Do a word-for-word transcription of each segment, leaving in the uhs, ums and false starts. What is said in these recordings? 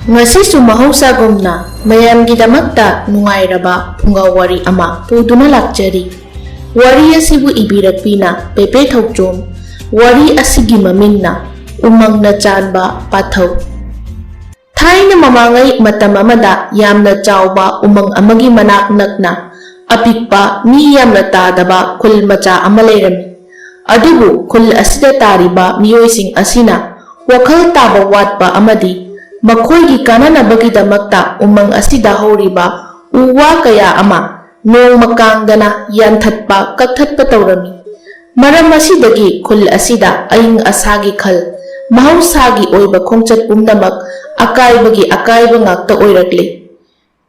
ꯉꯁꯤꯁꯨ ꯃꯍꯧꯁꯥꯒꯨꯝꯅ ꯃꯌꯥꯝꯒꯤꯗꯃꯛꯇ ꯅꯨꯡꯉꯥꯏꯔꯕ ꯐꯨꯡꯒꯥ ꯋꯥꯔꯤ ꯑꯃ ꯄꯨꯗꯨꯅ ꯂꯥꯛꯆꯔꯤ꯫ ꯋꯥꯔꯤ ꯑꯁꯤꯕꯨ ꯏꯕꯤꯔꯛꯄꯤꯅ ꯄꯦꯄꯦ ꯊꯧꯆꯣꯝ꯫ ꯋꯥꯔꯤ ꯑꯁꯤꯒꯤ ꯃꯃꯤꯡꯅ ꯎꯃꯪꯅ ꯆꯥꯟꯕ ꯄꯥꯊꯧ꯫ ꯊꯥꯏꯅ ꯃꯃꯥꯡꯉꯩ ꯃꯇꯝ ꯑꯃꯗ ꯌꯥꯝꯅ ꯆꯥꯎꯕ ꯎꯃꯪ ꯑꯃꯒꯤ ꯃꯅꯥꯛ ꯅꯛꯅ ꯑꯄꯤꯛꯄ, ꯃꯤ ꯌꯥꯝꯅ ꯇꯥꯗꯕ ꯈꯨꯜ ꯃꯆꯥ ꯑꯃ ꯂꯩꯔꯝꯃꯤ꯫ ꯑꯗꯨꯕꯨ ꯈꯨꯜ ꯑꯁꯤꯗ ꯇꯥꯔꯤꯕ ꯃꯤꯑꯣꯏꯁꯤꯡ ꯑꯁꯤꯅ ꯋꯥꯈꯜ ꯇꯥꯕ ꯋꯥꯠꯄ ꯑꯃꯗꯤ ꯃꯈꯣꯏꯒꯤ ꯀꯥꯟꯅꯅꯕꯒꯤꯗꯃꯛꯇ ꯎꯃꯪ ꯑꯁꯤꯗ ꯍꯧꯔꯤꯕ ꯎ ꯋꯥ ꯀꯌꯥ ꯑꯃ ꯅꯣꯡꯃ ꯀꯥꯡꯗꯅ ꯌꯥꯟꯊꯠꯄ ꯀꯛꯊꯠꯄ ꯇꯧꯔꯝꯃꯤ꯫ ꯃꯔꯝ ꯑꯁꯤꯗꯒꯤ ꯈꯨꯜ ꯑꯁꯤꯗ ꯑꯏꯪ ꯑꯁꯥꯒꯤ ꯈꯜ, ꯃꯍꯧꯁꯥꯒꯤ ꯑꯣꯏꯕ ꯈꯣꯡꯆꯠ ꯄꯨꯝꯅꯃꯛ ꯑꯀꯥꯏꯕꯒꯤ ꯑꯀꯥꯏꯕ ꯉꯥꯛꯇ ꯑꯣꯏꯔꯛꯂꯤ꯫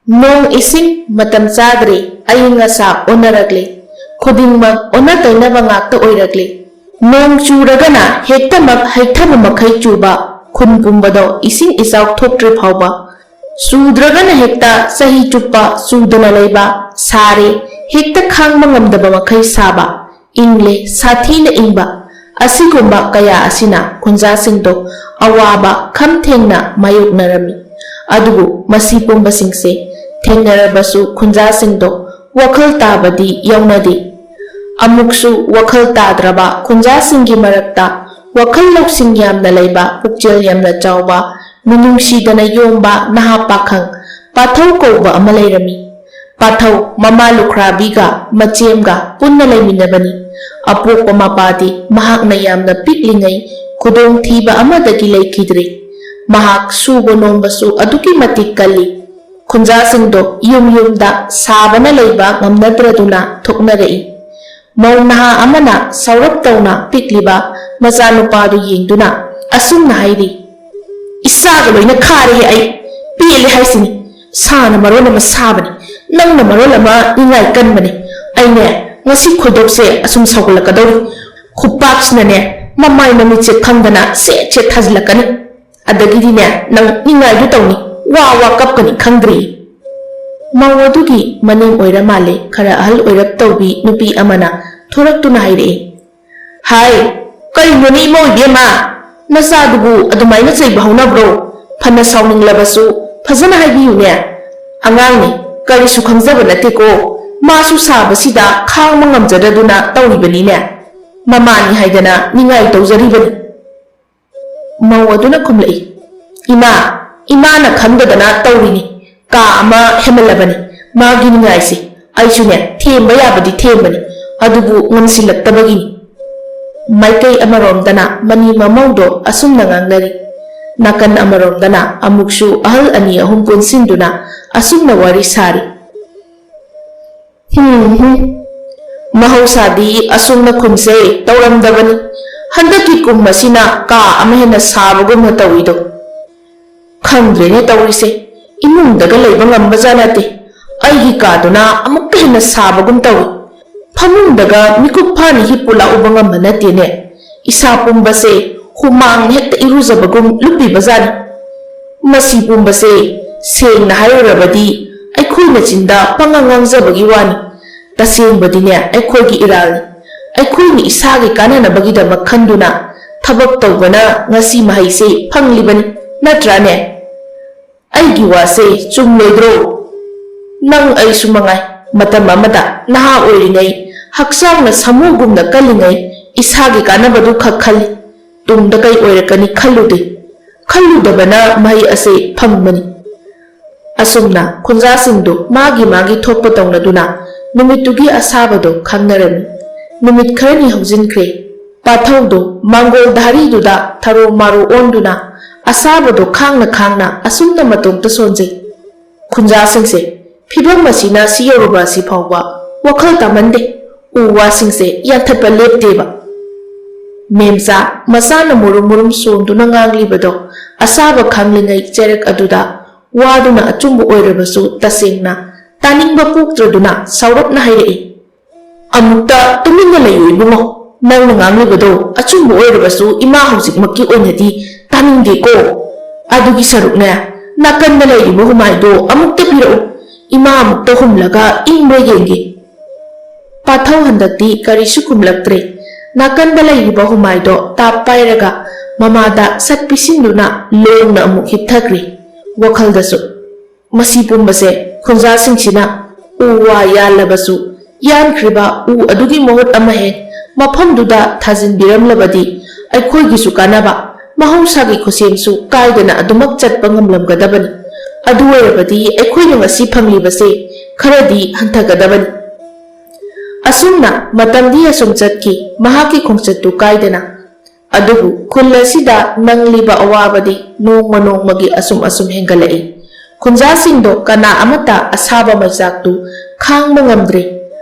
ꯅꯣꯡ ꯏꯁꯤꯡ ꯃꯇꯝ ꯆꯥꯗ꯭ꯔꯦ, ꯑꯏꯪ ꯑꯁꯥ ꯑꯣꯟꯅꯔꯛꯂꯦ, ꯈꯨꯗꯤꯡꯃꯛ ꯑꯣꯟꯅ ꯇꯩꯅꯕ ꯉꯥꯛꯇ ꯑꯣꯏꯔꯛꯂꯦ꯫ ꯅꯣꯡ ꯆꯨꯔꯒꯅ ꯍꯦꯛꯇꯃꯛ ꯍꯩꯊꯕ ꯃꯈꯩ ꯆꯨꯕ, ꯈꯨꯟ ꯄꯨꯝꯕꯗꯣ ꯏꯁꯤꯡ ꯏꯆꯥꯎ ꯊꯣꯛꯇ꯭ꯔꯤ ꯐꯥꯎꯕ, ꯆꯨꯗ꯭ꯔꯒꯅ ꯍꯦꯛꯇ ꯆꯍꯤ ꯆꯨꯞꯄ ꯆꯨꯗꯅ ꯂꯩꯕ, ꯁꯥꯔꯦ ꯍꯦꯛꯇ ꯈꯥꯡꯕ ꯉꯝꯗꯕ ꯃꯈꯩ ꯁꯥꯕ, ꯏꯪꯂꯦ ꯁꯥꯊꯤꯅ ꯏꯪꯕ, ꯑꯁꯤꯒꯨꯝꯕ ꯀꯌꯥ ꯑꯁꯤꯅ ꯈꯨꯟꯖꯥꯁꯤꯡꯗꯣ ꯑꯋꯥꯕ ꯈꯝ ꯊꯦꯡꯅ ꯃꯥꯌꯣꯛꯅꯔꯝꯃꯤ꯫ ꯑꯗꯨꯕꯨ ꯃꯁꯤ ꯄꯨꯝꯕꯁꯤꯡꯁꯦ ꯊꯦꯡꯅꯔꯕꯁꯨ ꯈꯨꯟꯖꯥꯁꯤꯡꯗꯣ ꯋꯥꯈꯜ ꯇꯥꯕꯗꯤ ꯌꯥꯎꯅꯗꯦ꯫ ꯑꯃꯨꯛꯁꯨ ꯋꯥꯈꯜ ꯇꯥꯗ꯭ꯔꯕ ꯈꯨꯟꯖꯥꯁꯤꯡꯒꯤ ꯃꯔꯛꯇ ꯋꯥꯈꯜ ꯂꯧꯁꯤꯡ ꯌꯥꯝꯅ ꯂꯩꯕ, ꯄꯨꯛꯆꯦꯜ ꯌꯥꯝꯅ ꯆꯥꯎꯕ, ꯃꯤꯅꯨꯡꯁꯤꯗꯅ ꯌꯣꯝꯕ ꯅꯍꯥ ꯄꯥꯈꯪ ꯄꯥꯊꯧ ꯀꯧꯕ ꯑꯃ ꯂꯩꯔꯝꯃꯤ꯫ ꯄꯥꯊꯧ ꯃꯃꯥ ꯂꯨꯈ꯭ꯔꯥꯕꯤꯒ ꯃꯆꯦꯝꯒ ꯄꯨꯟꯅ ꯂꯩꯃꯤꯟꯅꯕꯅꯤ꯫ ꯑꯄꯣꯛꯄ ꯃꯄꯥꯗꯤ ꯃꯍꯥꯛꯅ ꯌꯥꯝꯅ ꯄꯤꯛꯂꯤꯉꯩ ꯈꯨꯗꯣꯡꯊꯤꯕ ꯑꯃꯗꯒꯤ ꯂꯩꯈꯤꯗ꯭ꯔꯤ꯫ ꯃꯍꯥꯛ ꯁꯨꯕ ꯅꯣꯝꯕꯁꯨ ꯑꯗꯨꯛꯀꯤ ꯃꯇꯤꯛ ꯀꯜꯂꯤ꯫ ꯈꯨꯟꯖꯥꯁꯤꯡꯗꯣ ꯌꯨꯝ ꯌꯨꯝꯗ ꯁꯥꯕꯅ ꯂꯩꯕ ꯉꯝꯅꯗ꯭ꯔꯗꯨꯅ ꯊꯣꯛꯅꯔꯛꯏ꯫ ꯃꯧ ꯅꯍꯥ ꯑꯃꯅ ꯁꯥꯎꯔꯞ ꯇꯧꯅ ꯄꯤꯛꯂꯤꯕ ꯃꯆꯥꯅꯨꯄꯥꯗꯨ ꯌꯦꯡꯗꯨꯅ ꯑꯁꯨꯝꯅ ꯍꯥꯏꯔꯤ, "ꯏꯁꯥꯒ ꯂꯣꯏꯅ ꯈꯥꯔꯦꯍꯦ ꯑꯩ꯫ ꯄꯦꯜꯂꯦ ꯍꯥꯏꯁꯤꯅꯤ꯫ ꯁꯥꯅ ꯃꯔꯣꯜ ꯑꯃ ꯁꯥꯕꯅꯤ, ꯅꯪꯅ ꯃꯔꯣꯜ ꯑꯃ ꯅꯤꯡꯉꯥꯏ ꯀꯟꯕꯅꯤ꯫ ꯑꯩꯅꯦ ꯉꯁꯤ ꯈꯣꯏꯗꯧꯁꯦ ꯑꯁꯨꯝ ꯁꯥꯎꯒꯠꯂꯛꯀꯗꯧꯔꯤ꯫ ꯈꯨꯄꯥꯛꯁꯤꯅꯅꯦ ꯃꯃꯥꯏ ꯃꯃꯤꯠꯁꯦ ꯈꯪꯗꯅ ꯁꯦꯠ ꯁꯦꯠ ꯊꯥꯖꯤꯜꯂꯛꯀꯅꯤ꯫ ꯑꯗꯒꯤꯗꯤꯅꯦ ꯅꯪ ꯅꯤꯡꯉꯥꯏꯗꯨ ꯇꯧꯅꯤ, ꯋꯥ ꯋꯥ ꯀꯞꯀꯅꯤ ꯈꯪꯗ꯭ꯔꯤ꯫" ꯃꯧ ꯑꯗꯨꯒꯤ ꯃꯅꯦꯝ ꯑꯣꯏꯔ ꯃꯥꯜꯂꯦ, ꯈꯔ ꯑꯍꯜ ꯑꯣꯏꯔꯞ ꯇꯧꯕꯤ ꯅꯨꯄꯤ ꯑꯃꯅ ꯊꯣꯔꯛꯇꯨꯅ ꯍꯥꯏꯔꯛꯏ, "ꯍꯥꯏ, ꯀꯩꯅꯣꯅꯦ ꯏꯃꯧ ꯏꯕꯦꯝꯃ? ꯅꯆꯥꯗꯨꯕꯨ ꯑꯗꯨꯃꯥꯏꯅ ꯆꯩꯕ ꯍꯧꯅꯕ꯭ꯔꯣ? ꯐꯅ ꯁꯥꯎꯅꯤꯡꯂꯕꯁꯨ ꯐꯖꯅ ꯍꯥꯏꯕꯤꯌꯨꯅꯦ꯫ ꯑꯉꯥꯡꯅꯤ, ꯀꯔꯤꯁꯨ ꯈꯪꯖꯕ ꯅꯠꯇꯦꯀꯣ꯫ ꯃꯥꯁꯨ ꯁꯥꯕꯁꯤꯗ ꯈꯥꯡꯕ ꯉꯝꯖꯗꯗꯨꯅ ꯇꯧꯔꯤꯕꯅꯤꯅꯦ꯫ ꯃꯃꯥꯅꯤ ꯍꯥꯏꯗꯅ ꯅꯤꯡꯉꯥꯏ ꯇꯧꯖꯔꯤꯕꯅꯤ꯫ ꯃꯧ ꯑꯗꯨꯅ ꯈꯨꯝꯂꯛꯏ, "ꯏꯃꯥ, ꯏꯃꯥꯅ ꯈꯪꯗꯗꯅ ꯇꯧꯔꯤꯅꯤ꯫ ꯀꯥ ꯑꯃ ꯍꯦꯃꯜꯂꯕꯅꯤ꯫ ꯃꯥꯒꯤ ꯅꯤꯡꯉꯥꯏꯁꯦ ꯑꯩꯁꯨꯅꯦ ꯊꯦꯝꯕ ꯌꯥꯕꯗꯤ ꯊꯦꯝꯕꯅꯤ, ꯑꯗꯨꯕꯨ ꯉꯝꯁꯤꯜꯂꯛꯇꯕꯒꯤꯅꯤ꯫" ꯃꯥꯏꯀꯩ ꯑꯃꯔꯣꯝꯗꯅ ꯃꯅꯤ ꯃꯃꯧꯗꯣ ꯑꯁꯨꯝꯅ ꯉꯥꯡꯅꯔꯤ, ꯅꯥꯀꯟ ꯑꯃꯔꯣꯝꯗꯅ ꯑꯃꯨꯛꯁꯨ ꯑꯍꯜ ꯑꯅꯤ ꯑꯍꯨꯝ ꯄꯨꯟꯁꯤꯟꯗꯨꯅ ꯑꯁꯨꯝꯅ ꯋꯥꯔꯤ ꯁꯥꯔꯤ꯫ ꯍꯨꯝ, ꯍꯨꯝ꯫ ꯃꯍꯧꯁꯥꯗꯤ ꯑꯁꯨꯝꯅ ꯈꯨꯟꯁꯦ ꯇꯧꯔꯝꯗꯕꯅꯤ꯫ ꯍꯟꯗꯛꯀꯤ ꯀꯨꯝ ꯑꯁꯤꯅ ꯀꯥ ꯑꯃ ꯍꯦꯟꯅ ꯁꯥꯕꯒꯨꯝꯅ ꯇꯧꯏꯗꯣ꯫ ꯈꯪꯗ꯭ꯔꯦꯅꯦ ꯇꯧꯔꯤꯁꯦ, ꯏꯃꯨꯡꯗꯒ ꯂꯩꯕ ꯉꯝꯕꯖꯥꯠ ꯅꯠꯇꯦ꯫ ꯑꯩꯒꯤ ꯀꯥꯗꯨꯅ ꯑꯃꯨꯛꯀ ꯍꯦꯟꯅ ꯁꯥꯕꯒꯨꯝ ꯇꯧꯏ꯫ ꯐꯃꯨꯡꯗꯒ ꯃꯤꯀꯨꯞ ꯐꯥꯅ ꯍꯤꯞꯄꯨ ꯂꯥꯛꯎꯕ ꯉꯝꯕ ꯅꯠꯇꯦꯅꯦ꯫ ꯏꯁꯥ ꯄꯨꯝꯕꯁꯦ ꯍꯨꯃꯥꯡ ꯍꯦꯛꯇ ꯏꯔꯨꯖꯕꯒꯨꯝ ꯂꯨꯞꯄꯤꯕꯖꯥꯠꯅꯤ꯫ ꯃꯁꯤ ꯄꯨꯝꯕꯁꯦ ꯁꯦꯡꯅ ꯍꯥꯏꯔꯨꯔꯕꯗꯤ ꯑꯩꯈꯣꯏꯅ ꯆꯤꯟꯗ ꯄꯪꯉꯥꯡ ꯉꯥꯡꯖꯕꯒꯤ ꯋꯥꯅꯤ꯫ ꯇꯁꯦꯡꯕꯗꯤꯅꯦ ꯑꯩꯈꯣꯏꯒꯤ ꯏꯔꯥꯜꯅꯤ꯫ ꯑꯩꯈꯣꯏꯅ ꯏꯁꯥꯒꯤ ꯀꯥꯟꯅꯅꯕꯒꯤꯗꯃꯛ ꯈꯟꯗꯨꯅ ꯊꯕꯛ ꯇꯧꯕꯅ ꯉꯁꯤ ꯃꯍꯩꯁꯦ ꯐꯪꯂꯤꯕꯅꯤ, ꯅꯠꯇ꯭ꯔꯥꯅꯦ? ꯑꯩꯒꯤ ꯋꯥꯁꯦ ꯆꯨꯝꯂꯣꯏꯗ꯭ꯔꯣ? ꯅꯪ ꯑꯩꯁꯨ ꯃꯉꯥꯏ, ꯃꯇꯝ ꯑꯃꯗ ꯅꯍꯥ ꯑꯣꯏꯔꯤꯉꯩ, ꯍꯛꯆꯥꯡꯅ ꯁꯥꯃꯨꯒꯨꯝꯅ ꯀꯜꯂꯤꯉꯩ ꯏꯁꯥꯒꯤ ꯀꯥꯟꯅꯕꯗꯨ ꯈꯛ ꯈꯜꯂꯤ꯫ ꯇꯨꯡꯗ ꯀꯩ ꯑꯣꯏꯔꯛꯀꯅꯤ ꯈꯜꯂꯨꯗꯦ꯫ ꯈꯜꯂꯨꯗꯕꯅ ꯃꯍꯩ ꯑꯁꯦ ꯐꯪꯕꯅꯤ꯫ ꯑꯁꯨꯝꯅ ꯈꯨꯟꯖꯥꯁꯤꯡꯗꯨ ꯃꯥꯒꯤ ꯃꯥꯒꯤ ꯊꯣꯛꯄ ꯇꯧꯅꯗꯨꯅ ꯅꯨꯃꯤꯠꯇꯨꯒꯤ ꯑꯁꯥꯕꯗꯨ ꯈꯪꯅꯔꯝꯃꯤ꯫ ꯅꯨꯃꯤꯠ ꯈꯔꯅꯤ ꯍꯧꯖꯤꯟꯈ꯭ꯔꯦ꯫ ꯄꯥꯊꯧꯗꯨ ꯃꯥꯡꯒꯣꯜ ꯙꯥꯔꯤꯗꯨꯗ ꯊꯔꯣ ꯃꯥꯔꯣ ꯑꯣꯟꯗꯨꯅ ꯑꯁꯥꯕꯗꯨ ꯈꯥꯡꯅ ꯈꯥꯡꯅ ꯑꯁꯨꯝꯅ ꯃꯇꯣꯝꯇ ꯁꯣꯟꯖꯩ꯫ ꯈꯨꯟꯖꯥꯁꯤꯡꯁꯦ, ꯐꯤꯕꯝ ꯑꯁꯤꯅ ꯁꯤ ꯌꯧꯔꯨꯕ ꯑꯁꯤ ꯐꯥꯎꯕ ꯋꯥꯈꯜ ꯇꯥꯃꯟꯗꯦ꯫ ꯎ ꯋꯥꯁꯤꯡꯁꯦ ꯌꯥꯟꯊꯠꯄ ꯂꯦꯞꯇꯦꯕ꯫ ꯃꯦꯝꯆꯥ ꯃꯆꯥꯅ ꯃꯨꯔꯨꯝ ꯃꯨꯔꯨꯝ ꯁꯣꯟꯗꯨꯅ ꯉꯥꯡꯂꯤꯕꯗꯣ ꯑꯁꯥꯕ ꯈꯥꯡꯂꯤꯉꯩ ꯆꯩꯔꯛ ꯑꯗꯨꯗ ꯋꯥꯗꯨꯅ ꯑꯆꯨꯝꯕ ꯑꯣꯏꯔꯕꯁꯨ ꯇꯁꯦꯡꯅ ꯇꯥꯅꯤꯡꯕ ꯄꯣꯛꯇ꯭ꯔꯗꯨꯅ ꯁꯥꯎꯔꯞꯅ ꯍꯥꯏꯔꯛꯏ꯫ "ꯑꯃꯨꯛꯇ ꯇꯨꯃꯤꯟꯅ ꯂꯩꯌꯨ ꯏꯕꯨꯡꯉꯣ꯫ ꯅꯪꯅ ꯉꯥꯡꯂꯤꯕꯗꯣ ꯑꯆꯨꯝꯕ ꯑꯣꯏꯔꯕꯁꯨ ꯏꯃꯥ ꯍꯧꯖꯤꯛꯃꯛꯀꯤ ꯑꯣꯏꯅꯗꯤ ꯇꯥꯅꯤꯡꯗꯦꯀꯣ꯫ ꯑꯗꯨꯒꯤ ꯁꯔꯨꯛꯅꯦ, ꯅꯥꯀꯟꯗ ꯂꯩꯔꯤꯕ ꯍꯨꯃꯥꯏꯗꯣ ꯑꯃꯨꯛꯇ ꯄꯤꯔꯛꯎ꯫ ꯏꯃꯥ ꯑꯃꯨꯛꯇ ꯍꯨꯝꯂꯒ ꯏꯪꯕ꯭ꯔꯥ ꯌꯦꯡꯒꯦ꯫" ꯄꯥꯊꯧ ꯍꯟꯗꯛꯇꯤ ꯀꯔꯤꯁꯨ ꯈꯨꯝꯂꯛꯇ꯭ꯔꯦ꯫ ꯅꯥꯀꯟꯗ ꯂꯩꯔꯤꯕ ꯍꯨꯃꯥꯏꯗꯣ ꯇꯥꯞ ꯄꯥꯏꯔꯒ ꯃꯃꯥꯗ ꯁꯠ ꯄꯤꯁꯤꯟꯗꯨꯅ ꯂꯣꯡꯅ ꯑꯃꯨꯛ ꯍꯤꯞꯊꯈ꯭ꯔꯤ꯫ ꯋꯥꯈꯜꯗꯁꯨ, "ꯃꯁꯤ ꯄꯨꯝꯕꯁꯦ ꯈꯨꯟꯖꯥꯁꯤꯡꯁꯤꯅ ꯎ ꯋꯥ ꯌꯥꯜꯂꯕꯁꯨ, ꯌꯥꯟꯈ꯭ꯔꯤꯕ ꯎ ꯑꯗꯨꯒꯤ ꯃꯍꯨꯠ ꯑꯃ ꯍꯦꯛ ꯃꯐꯝꯗꯨꯗ ꯊꯥꯖꯤꯟꯕꯤꯔꯝꯂꯕꯗꯤ ꯑꯩꯈꯣꯏꯒꯤꯁꯨ ꯀꯥꯟꯅꯕ, ꯃꯍꯧꯁꯥꯒꯤ ꯈꯨꯠꯁꯦꯝꯁꯨ ꯀꯥꯏꯗꯅ ꯑꯗꯨꯃꯛ ꯆꯠꯄ ꯉꯝꯂꯝꯒꯗꯕꯅꯤ꯫ ꯑꯗꯨ ꯑꯣꯏꯔꯕꯗꯤ ꯑꯩꯈꯣꯏꯅ ꯉꯁꯤ ꯐꯪꯂꯤꯕꯁꯦ ꯈꯔꯗꯤ ꯍꯟꯊꯒꯗꯕꯅꯤ꯫" ꯑꯁꯨꯝꯅ ꯃꯇꯝꯗꯤ ꯑꯁꯨꯝ ꯆꯠꯈꯤ, ꯃꯍꯥꯛꯀꯤ ꯈꯣꯡꯆꯠꯇꯨ ꯀꯥꯏꯗꯅ꯫ ꯑꯗꯨꯕꯨ ꯈꯨꯜ ꯑꯁꯤꯗ ꯅꯪꯂꯤꯕ ꯑꯋꯥꯕꯗꯤ ꯅꯣꯡꯃ ꯅꯣꯡꯃꯒꯤ ꯑꯁꯨꯝ ꯑꯁꯨꯝ ꯍꯦꯟꯒꯠꯂꯛꯏ꯫ ꯈꯨꯟꯖꯥꯁꯤꯡꯗꯣ ꯀꯅꯥ ꯑꯃꯠꯇ ꯑꯁꯥꯕ ꯃꯩꯆꯥꯛꯇꯨ ꯈꯥꯡꯕ ꯉꯝꯗ꯭ꯔꯦ꯫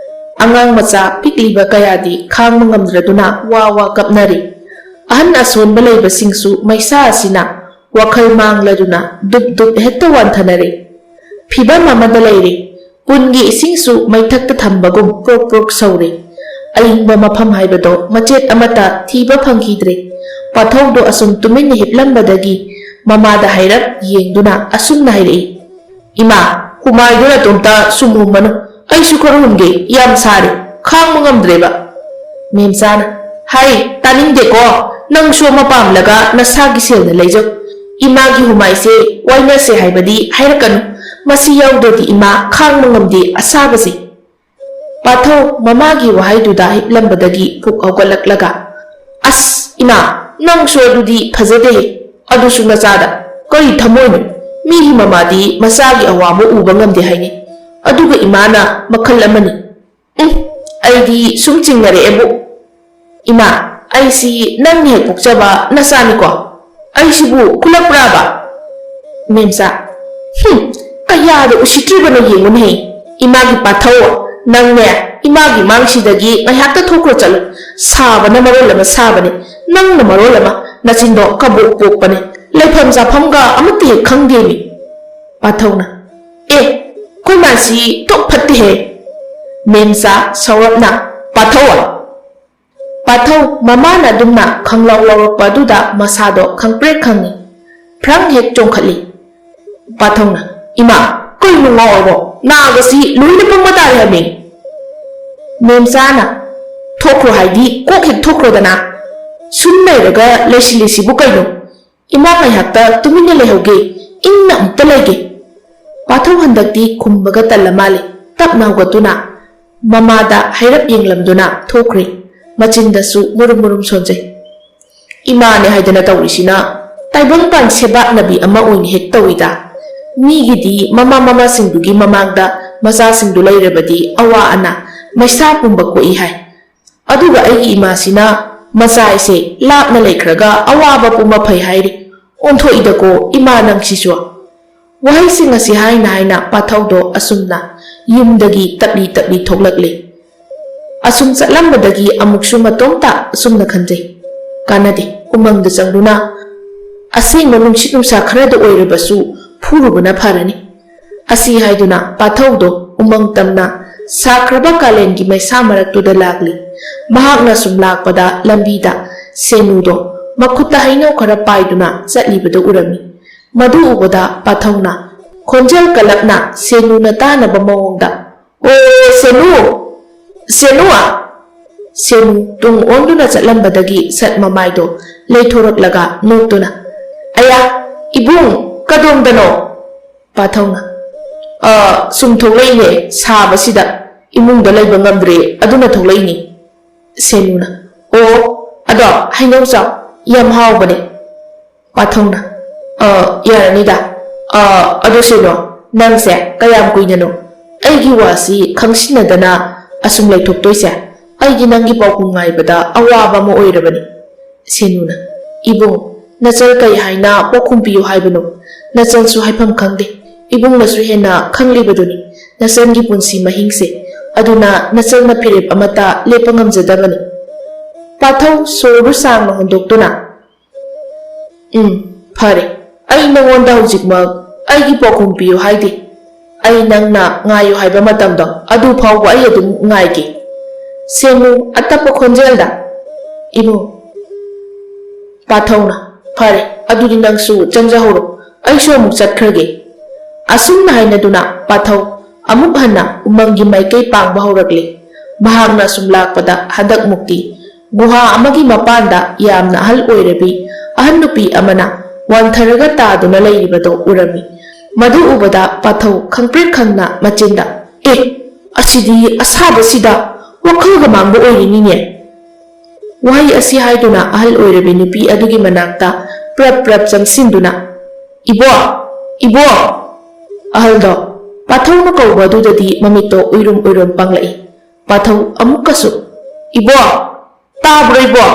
ꯑꯉꯥꯡ ꯃꯆꯥ ꯄꯤꯛꯂꯤꯕ ꯀꯌꯥꯗꯤ ꯈꯥꯡꯕ ꯉꯝꯗ꯭ꯔꯗꯨꯅ ꯋꯥ ꯋꯥ ꯀꯞꯅꯔꯤ꯫ ꯑꯍꯟ ꯑꯁꯣꯟꯕ ꯂꯩꯕꯁꯤꯡꯁꯨ ꯃꯩꯁꯥ ꯑꯁꯤꯅ ꯋꯥꯈꯜ ꯃꯥꯡꯂꯗꯨꯅ ꯗꯨꯞ ꯗꯨꯞ ꯍꯦꯛꯇ ꯋꯥꯟꯊꯅꯔꯦ꯫ ꯐꯤꯚꯝ ꯑꯃꯗ ꯂꯩꯔꯦ꯫ ꯄꯨꯟꯒꯤ ꯏꯁꯤꯡꯁꯨ ꯃꯩꯊꯛꯇ ꯊꯝꯕꯒꯨꯝ ꯄ꯭ꯔꯣꯛ ꯄ꯭ꯔꯣꯛ ꯁꯧꯔꯦ꯫ ꯑꯏꯪꯕ ꯃꯐꯝ ꯍꯥꯏꯕꯗꯣ ꯃꯆꯦꯠ ꯑꯃꯠꯇ ꯊꯤꯕ ꯐꯪꯈꯤꯗ꯭ꯔꯦ꯫ ꯄꯥꯊꯧꯗꯣ ꯑꯁꯨꯝ ꯇꯨꯃꯤꯟꯅ ꯍꯤꯞꯂꯝꯕꯗꯒꯤ ꯃꯃꯥꯗ ꯍꯥꯏꯔꯞ ꯌꯦꯡꯗꯨꯅ ꯑꯁꯨꯝꯅ ꯍꯥꯏꯔꯛꯏ, "ꯏꯃꯥ, ꯍꯨꯃꯥꯏꯗꯨ ꯅꯇꯣꯝꯇ ꯁꯨꯝ ꯍꯨꯝꯃꯅꯨ꯫ ꯑꯩꯁꯨ ꯈꯔ ꯍꯨꯝꯒꯦ, ꯌꯥꯝ ꯁꯥꯔꯦ, ꯈꯥꯡꯕ ꯉꯝꯗ꯭ꯔꯦꯕ꯫" ꯃꯦꯝꯆꯥꯅ, "ꯍꯥꯏ, ꯇꯥꯅꯤꯡꯗꯦꯀꯣ, ꯅꯪꯁꯨ ꯑꯃ ꯄꯥꯝꯂꯒ ꯅꯁꯥꯒꯤ ꯁꯦꯜꯅ ꯂꯩꯖꯧ꯫ ꯏꯃꯥꯒꯤ ꯍꯨꯃꯥꯏꯁꯦ ꯋꯥꯏꯅꯁꯦ ꯍꯥꯏꯕꯗꯤ ꯍꯥꯏꯔꯛꯀꯅꯨ꯫ ꯃꯁꯤ ꯌꯥꯎꯗ꯭ꯔꯗꯤ ꯏꯃꯥ ꯈꯥꯡꯕ ꯉꯝꯗꯦ ꯑꯁꯥꯕꯁꯦ꯫" ꯄꯥꯊꯧ ꯃꯃꯥꯒꯤ ꯋꯥꯍꯩꯗꯨꯗ ꯍꯤꯞꯂꯝꯕꯗꯒꯤ ꯐꯨꯛ ꯍꯧꯒꯠꯂꯛꯂꯒ, "ꯑꯁ, ꯏꯃꯥ, ꯅꯪꯁꯨ ꯑꯗꯨꯗꯤ ꯐꯖꯗꯦ꯫ ꯑꯗꯨꯁꯨ ꯅꯆꯥꯗ꯫ ꯀꯔꯤ ꯊꯃꯣꯏꯅꯣ? ꯃꯤꯒꯤ ꯃꯃꯥꯗꯤ ꯃꯆꯥꯒꯤ ꯑꯋꯥꯕ ꯎꯕ ꯉꯝꯗꯦ ꯍꯥꯏꯅꯤ꯫ ꯑꯗꯨꯒ ꯏꯃꯥꯅ ꯃꯈꯜ ꯑꯃꯅꯤ꯫ ꯎꯝ, ꯑꯩꯗꯤ ꯁꯨꯝ ꯆꯤꯡꯅꯔꯛꯑꯦꯕꯨ꯫ ꯏꯃꯥ, ꯑꯩꯁꯤ ꯅꯪꯅ ꯍꯦꯛ ꯄꯣꯛꯆꯕ ꯅꯆꯥꯅꯤꯀꯣ? ꯑꯩꯁꯤꯕꯨ ꯈꯨꯂꯛꯄ꯭ꯔꯥꯕ?" ꯃꯦꯝꯆꯥ, "ꯍꯨꯝ, ꯀꯌꯥꯗ ꯎꯁꯤꯠꯇ꯭ꯔꯤꯕꯅꯣ ꯌꯦꯡꯉꯨꯅꯦꯍꯦ꯫ ꯏꯃꯥꯒꯤ ꯄꯥꯊꯧ, ꯅꯪꯅꯦ, ꯏꯃꯥꯒꯤ ꯃꯥꯡꯁꯤꯗꯒꯤ ꯉꯥꯏꯍꯥꯛꯇ ꯊꯣꯛꯈ꯭ꯔꯣ ꯆꯠꯂꯨ꯫ ꯁꯥꯕꯅ ꯃꯔꯣꯜ ꯑꯃ ꯁꯥꯕꯅꯦ, ꯅꯪꯅ ꯃꯔꯣꯜ ꯑꯃ, ꯅꯆꯤꯟꯗꯣ ꯀꯕꯣꯛ ꯄꯣꯛꯄꯅꯦ꯫ ꯂꯩꯐꯝ ꯆꯥꯐꯝꯒ ꯑꯃꯠꯇ ꯍꯦꯛ ꯈꯪꯗꯦꯃꯤ꯫" ꯄꯥꯊꯧꯅ, "ꯑꯦ, ꯑꯩꯈꯣꯏ ꯃꯥꯁꯤ ꯊꯣꯛ ꯐꯠꯇꯦꯍꯦ꯫" ꯃꯦꯝꯆꯥ ꯁꯧꯔꯞꯅ, "ꯄꯥꯊꯧ!" ꯄꯥꯊꯧ ꯃꯃꯥꯅ ꯑꯗꯨꯝꯅ ꯈꯪꯂꯥꯎ ꯂꯥꯎꯔꯛꯄ ꯑꯗꯨꯗ ꯃꯁꯥꯗꯣ ꯈꯪꯄ꯭ꯔꯦꯛ ꯈꯪꯉꯤ꯫ ꯐ꯭ꯔꯪ ꯍꯦꯛ ꯆꯣꯡꯈꯠꯂꯤ꯫ ꯄꯥꯊꯧꯅ, "ꯏꯃꯥ, ꯀꯩꯅꯣ ꯉꯥꯎꯔꯕꯣ? ꯅꯥꯒꯁꯤ ꯂꯣꯏꯅ ꯄꯪꯕ ꯇꯥꯔꯦ ꯍꯥꯏꯕꯅꯤ꯫" ꯃꯦꯝꯆꯥꯅ, "ꯊꯣꯛꯈ꯭ꯔꯣ ꯍꯥꯏꯗꯤ ꯀꯣꯛ ꯍꯦꯛ ꯊꯣꯛꯈ꯭ꯔꯣꯗꯅ꯫" "ꯁꯨꯝ ꯂꯩꯔꯒ ꯂꯩꯁꯤꯜꯂꯤꯁꯤꯕꯨ ꯀꯩꯅꯣ? ꯏꯃꯥ ꯉꯥꯏꯍꯥꯛꯇ ꯇꯨꯃꯤꯟꯅ ꯂꯩꯍꯧꯒꯦ, ꯏꯪꯅ ꯑꯃꯨꯛꯇ ꯂꯩꯒꯦ"꯫ ꯄꯥꯊꯧ ꯍꯟꯗꯛꯇꯤ ꯈꯨꯝꯕꯒ ꯇꯜꯂ ꯃꯥꯜꯂꯦ꯫ ꯇꯞꯅ ꯍꯧꯒꯠꯇꯨꯅ ꯃꯃꯥꯗ ꯍꯥꯏꯔꯞ ꯌꯦꯡꯂꯝꯗꯨꯅ ꯊꯣꯛꯈ꯭ꯔꯦ꯫ ꯃꯆꯤꯟꯗꯁꯨ ꯃꯨꯔꯨꯝ ꯃꯨꯔꯨꯝ ꯁꯣꯟꯖꯩ꯫ "ꯏꯃꯥꯅꯦ ꯍꯥꯏꯗꯅ ꯇꯧꯔꯤꯁꯤꯅ ꯇꯥꯏꯕꯪꯄꯥꯟ ꯁꯦꯕꯥꯛꯅꯕꯤ ꯑꯃ ꯑꯣꯏꯅ ꯍꯦꯛ ꯇꯧꯏꯗ꯫ ꯃꯤꯒꯤꯗꯤ ꯃꯃꯥ ꯃꯃꯥꯁꯤꯡꯗꯨꯒꯤ ꯃꯃꯥꯡꯗ ꯃꯆꯥꯁꯤꯡꯗꯨ ꯂꯩꯔꯕꯗꯤ ꯑꯋꯥ ꯑꯅꯥ ꯃꯩꯁꯥ ꯄꯨꯝꯕ ꯀꯣꯛꯏ ꯍꯥꯏ꯫ ꯑꯗꯨꯒ ꯑꯩꯒꯤ ꯏꯃꯥꯁꯤꯅ ꯃꯆꯥ ꯍꯥꯏꯁꯦ ꯂꯥꯞꯅ ꯂꯩꯈ꯭ꯔꯒ ꯑꯋꯥꯕ ꯄꯨꯝꯕ ꯐꯩ ꯍꯥꯏꯔꯤ꯫ ꯑꯣꯟꯊꯣꯛꯏꯗꯀꯣ ꯏꯃꯥ ꯅꯪꯁꯤꯁꯨ"꯫ ꯋꯥꯍꯩꯁꯤꯡ ꯑꯁꯤ ꯍꯥꯏꯅ ꯍꯥꯏꯅ ꯄꯥꯊꯧꯗꯣ ꯑꯁꯨꯝꯅ ꯌꯨꯝꯗꯒꯤ ꯇꯞꯂꯤ ꯇꯞꯂꯤ ꯊꯣꯛꯂꯛꯂꯦ꯫ ꯑꯁꯨꯝ ꯆꯠꯂꯝꯕꯗꯒꯤ ꯑꯃꯨꯛꯁꯨ ꯃꯇꯣꯝꯇ ꯑꯁꯨꯝꯅ ꯈꯟꯖꯩ꯫ ꯀꯥꯟꯅꯗꯦ, ꯎꯃꯪꯗ ꯆꯪꯗꯨꯅ ꯑꯁꯦꯡꯕ ꯅꯨꯡꯁꯤꯠ ꯅꯨꯡꯁꯥ ꯈꯔꯗ ꯑꯣꯏꯔꯕꯁꯨ ꯐꯨꯔꯨꯕꯅ ꯐꯔꯅꯤ꯫ ꯑꯁꯤ ꯍꯥꯏꯗꯨꯅ ꯄꯥꯊꯧꯗꯣ ꯎꯃꯪ ꯇꯝꯅ ꯁꯥꯈ꯭ꯔꯕ ꯀꯥꯂꯦꯟꯒꯤ ꯃꯩꯁꯥ ꯃꯔꯛꯇꯨꯗ ꯂꯥꯛꯂꯤ꯫ ꯃꯍꯥꯛꯅ ꯁꯨꯝ ꯂꯥꯛꯄꯗ ꯂꯝꯕꯤꯗ ꯁꯦꯅꯨꯗꯣ ꯃꯈꯨꯠꯇ ꯍꯩꯅꯧ ꯈꯔ ꯄꯥꯏꯗꯨꯅ ꯆꯠꯂꯤꯕꯗꯨ ꯎꯔꯝꯃꯤ꯫ ꯃꯗꯨ ꯎꯕꯗ ꯄꯥꯊꯧꯅ ꯈꯣꯟꯖꯦꯜ ꯀꯜꯂꯞꯅ ꯁꯦꯅꯨꯅ ꯇꯥꯅꯕ ꯃꯑꯣꯡꯗ, "ꯑꯣ, ꯁꯦꯅꯨ! ꯁꯦꯅꯨ!" ꯁꯦꯅꯨ ꯇꯨꯡ ꯑꯣꯟꯗꯨꯅ ꯆꯠꯂꯝꯕꯗꯒꯤ ꯁꯠ ꯃꯃꯥꯏꯗꯣ ꯂꯩꯊꯣꯔꯛꯂꯒ ꯅꯣꯛꯇꯨꯅ, "ꯑꯌꯥ, ꯏꯕꯨꯡ, ꯀꯗꯣꯝꯗꯅꯣ?" ꯄꯥꯊꯧꯅ, "ꯑ, ꯁꯨꯝ ꯊꯣꯛꯂꯛꯏꯅꯦ, ꯁꯥꯕꯁꯤꯗ ꯏꯃꯨꯡꯗ ꯂꯩꯕ ꯉꯝꯗ꯭ꯔꯦ, ꯑꯗꯨꯅ ꯊꯣꯛꯂꯛꯏꯅꯤ"꯫ ꯁꯦꯅꯨꯅ, "ꯑꯣ, ꯑꯗꯣ ꯍꯩꯅꯧ ꯆꯥꯎ, ꯌꯥꯝ ꯍꯥꯎꯕꯅꯦ"꯫ ꯄꯥꯊꯧꯅ, "ꯑ, ꯌꯥꯔꯅꯤꯗ꯫ ꯑ, ꯑꯗꯨ ꯁꯦꯅꯣ, ꯅꯪꯁꯦ ꯀꯌꯥꯝ ꯀꯨꯏꯅꯅꯣ ꯑꯩꯒꯤ ꯋꯥꯁꯤ ꯈꯪꯁꯤꯟꯅꯗꯅ ꯑꯁꯨꯝ ꯂꯩꯊꯣꯛꯇꯣꯏꯁꯦ? ꯑꯩꯗꯤ ꯅꯪꯒꯤ ꯄꯥꯎꯈꯨꯝ ꯉꯥꯏꯕꯗ ꯑꯋꯥꯕ ꯑꯃ ꯑꯣꯏꯔꯕꯅꯤ"꯫ ꯁꯦꯅꯨꯅ, "ꯏꯕꯨꯡ, ꯅꯆꯜ ꯀꯩ ꯍꯥꯏꯅ ꯄꯥꯎꯈꯨꯝ ꯄꯤꯌꯨ ꯍꯥꯏꯕꯅꯣ? ꯅꯆꯜꯁꯨ ꯍꯥꯏꯐꯝ ꯈꯪꯗꯦ꯫ ꯏꯕꯨꯡꯅꯁꯨ ꯍꯦꯟꯅ ꯈꯪꯂꯤꯕꯗꯨꯅꯤ ꯅꯆꯜꯒꯤ ꯄꯨꯟꯁꯤ ꯃꯍꯤꯡꯁꯦ꯫ ꯑꯗꯨꯅ ꯅꯆꯜꯅ ꯐꯤꯔꯦꯞ ꯑꯃꯠꯇ ꯂꯦꯞꯄ ꯉꯝꯖꯗꯕꯅꯤ"꯫ ꯄꯥꯊꯧ ꯁꯣꯔꯗꯨ ꯁꯥꯡꯅ ꯍꯣꯟꯗꯣꯛꯇꯨꯅ, "ꯎꯝ, ꯐꯔꯦ꯫ ꯑꯩ ꯅꯉꯣꯟꯗ ꯍꯧꯖꯤꯛꯃꯛ ꯑꯩꯒꯤ ꯄꯥꯎꯈꯨꯝ ꯄꯤꯌꯨ ꯍꯥꯏꯗꯦ꯫ ꯑꯩ ꯅꯪꯅ ꯉꯥꯏꯌꯨ ꯍꯥꯏꯕ ꯃꯇꯝꯗꯣ ꯑꯗꯨ ꯐꯥꯎꯕ ꯑꯩ ꯑꯗꯨꯝ ꯉꯥꯏꯒꯦ"꯫ ꯁꯦꯅꯨ ꯑꯇꯞꯄ ꯈꯣꯟꯖꯦꯜꯗ, "ꯏꯕꯨꯡ"꯫ ꯄꯥꯊꯧꯅ, "ꯐꯔꯦ, ꯑꯗꯨꯗꯤ ꯅꯪꯁꯨ ꯆꯪꯖꯍꯧꯔꯣ, ꯑꯩꯁꯨ ꯑꯃꯨꯛ ꯆꯠꯈ꯭ꯔꯒꯦ"꯫ ꯑꯁꯨꯝꯅ ꯍꯥꯏꯅꯗꯨꯅ ꯄꯥꯊꯧ ꯑꯃꯨꯛ ꯍꯟꯅ ꯎꯃꯪꯒꯤ ꯃꯥꯏꯀꯩ ꯄꯥꯡꯕ ꯍꯧꯔꯛꯂꯦ꯫ ꯃꯍꯥꯛꯅ ꯑꯁꯨꯝ ꯂꯥꯛꯄꯗ ꯍꯟꯗꯛꯃꯨꯛꯇꯤ ꯒꯨꯍꯥ ꯑꯃꯒꯤ ꯃꯄꯥꯟꯗ ꯌꯥꯝꯅ ꯑꯍꯜ ꯑꯣꯏꯔꯕꯤ ꯑꯍꯟ ꯅꯨꯄꯤ ꯑꯃꯅ ꯋꯥꯟꯊꯔꯒ ꯇꯥꯗꯨꯅ ꯂꯩꯔꯤꯕꯗꯣ ꯎꯔꯝꯃꯤ꯫ ꯃꯗꯨ ꯎꯕꯗ ꯄꯥꯊꯧ ꯈꯪꯄ꯭ꯔꯦꯛ ꯈꯪꯅ ꯃꯆꯤꯟꯗ, "ꯑꯦ, ꯑꯁꯤꯗꯤ ꯑꯁꯥꯕꯁꯤꯗ ꯋꯥꯈꯜꯒ ꯃꯥꯡꯕ ꯑꯣꯏꯔꯤꯅꯤꯅꯦ!" ꯋꯥꯍꯩ ꯑꯁꯤ ꯍꯥꯏꯗꯨꯅ ꯑꯍꯜ ꯑꯣꯏꯔꯕꯤ ꯅꯨꯄꯤ ꯑꯗꯨꯒꯤ ꯃꯅꯥꯛꯇ ꯄ꯭ꯔꯞ ꯄ꯭ꯔꯞ ꯆꯪꯁꯤꯟꯗꯨꯅ, "ꯏꯕꯣ! ꯏꯕꯣ!" ꯑꯍꯜꯗꯣ ꯄꯥꯊꯧꯅ ꯀꯧꯕ ꯑꯗꯨꯗꯗꯤ ꯃꯃꯤꯠꯇꯣ ꯎꯏꯔꯨꯝ ꯎꯏꯔꯨꯝ ꯄꯥꯡꯂꯛꯏ꯫ ꯄꯥꯊꯧ ꯑꯃꯨꯛꯀꯁꯨ, "ꯏꯕꯣ! ꯇꯥꯕ꯭ꯔꯣ ꯏꯕꯣ?"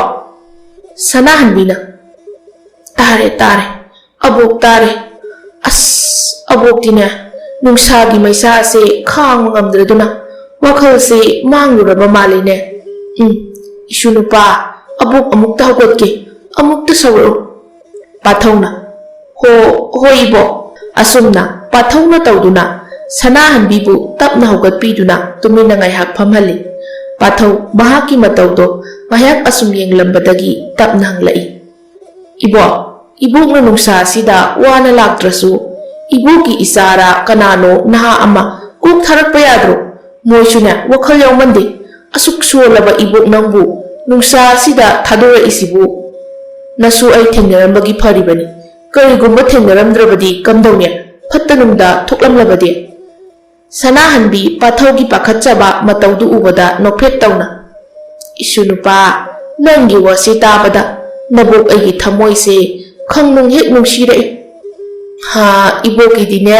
ꯁꯅꯥꯍꯟꯕꯤꯅ, "ꯇꯥꯔꯦ, ꯇꯥꯔꯦ꯫ ꯑꯕꯣꯛ ꯇꯥꯔꯦ꯫ ꯑꯁ, ꯑꯕꯣꯛꯇꯤꯅꯦ, ꯅꯨꯡꯁꯥꯒꯤ ꯃꯩꯁꯥꯁꯦ ꯈꯥꯡꯕ ꯉꯝꯗ꯭ꯔꯗꯨꯅ ꯋꯥꯈꯜꯁꯦ ꯃꯥꯡꯂꯨꯔꯕ ꯃꯥꯜꯂꯤꯅꯦ꯫ ꯎꯝ, ꯏꯁꯨ ꯅꯨꯄꯥ, ꯑꯕꯣꯛ ꯑꯃꯨꯛꯇ ꯍꯧꯒꯠꯀꯦ, ꯑꯃꯨꯛꯇ ꯁꯧꯔꯛꯎ꯫" ꯄꯥꯊꯧꯅ, "ꯍꯣ, ꯍꯣꯏ ꯏꯕꯣ꯫" ꯑꯁꯨꯝꯅ ꯄꯥꯊꯧꯅ ꯇꯧꯗꯨꯅ ꯁꯅꯥꯍꯟꯕꯤꯕꯨ ꯇꯞꯅ ꯍꯧꯒꯠꯄꯤꯗꯨꯅ ꯇꯨꯃꯤꯟꯅ ꯉꯥꯏꯍꯥꯛ ꯐꯝꯍꯜꯂꯤ꯫ ꯄꯥꯊꯧ ꯃꯍꯥꯛꯀꯤ ꯃꯇꯧꯗꯣ ꯉꯥꯏꯍꯥꯛ ꯑꯁꯨꯝ ꯌꯦꯡꯂꯝꯕꯗꯒꯤ ꯇꯞꯅ ꯍꯪꯂꯛꯏ, "ꯏꯕꯣ, ꯏꯕꯣꯛꯅ ꯅꯨꯡꯁꯥ ꯑꯁꯤꯗ ꯋꯥꯅ ꯂꯥꯛꯇ꯭ꯔꯁꯨ, ꯏꯕꯣꯛꯀꯤ ꯏꯆꯥꯔꯥ ꯀꯅꯥꯅꯣ ꯅꯍꯥ ꯑꯃ ꯀꯣꯛ ꯊꯥꯔꯛꯄ ꯌꯥꯗ꯭ꯔꯣ? ꯃꯣꯏꯁꯨꯅꯦ ꯋꯥꯈꯜ ꯌꯥꯎꯃꯟꯗꯦ꯫ ꯑꯁꯨꯛ ꯁꯣꯜꯂꯕ ꯏꯕꯣꯛ ꯅꯪꯕꯨ ꯅꯨꯡꯁꯥ ꯑꯁꯤꯗ ꯊꯥꯗꯣꯔꯛꯏꯁꯤꯕꯨ? ꯅꯁꯨ ꯑꯩ ꯊꯦꯡꯅꯔꯝꯕꯒꯤ ꯐꯔꯤꯕꯅꯤ꯫ ꯀꯔꯤꯒꯨꯝꯕ ꯊꯦꯡꯅꯔꯝꯗ꯭ꯔꯕꯗꯤ ꯀꯝꯗꯧꯅꯤ? ꯐꯠꯇ ꯅꯨꯡꯗ ꯊꯣꯛꯂꯝꯂꯕꯗꯤ?" ꯁꯅꯥꯍꯟꯕꯤ ꯄꯥꯊꯧꯒꯤ ꯄꯥꯈꯠꯆꯕ ꯃꯇꯧꯗꯨ ꯎꯕꯗ ꯅꯣꯛꯐꯦꯠ ꯇꯧꯅ, "ꯏꯁꯨ ꯅꯨꯄꯥ, ꯅꯪꯒꯤ ꯋꯥꯁꯤ ꯇꯥꯕꯗ ꯅꯕꯣꯛ ꯑꯩꯒꯤ ꯊꯃꯣꯏꯁꯦ ꯈꯪꯅꯨꯡ ꯍꯦꯛ ꯅꯨꯡꯁꯤꯔꯛꯏ꯫ ꯍꯥ, ꯏꯕꯣꯛꯀꯤꯗꯤꯅꯦ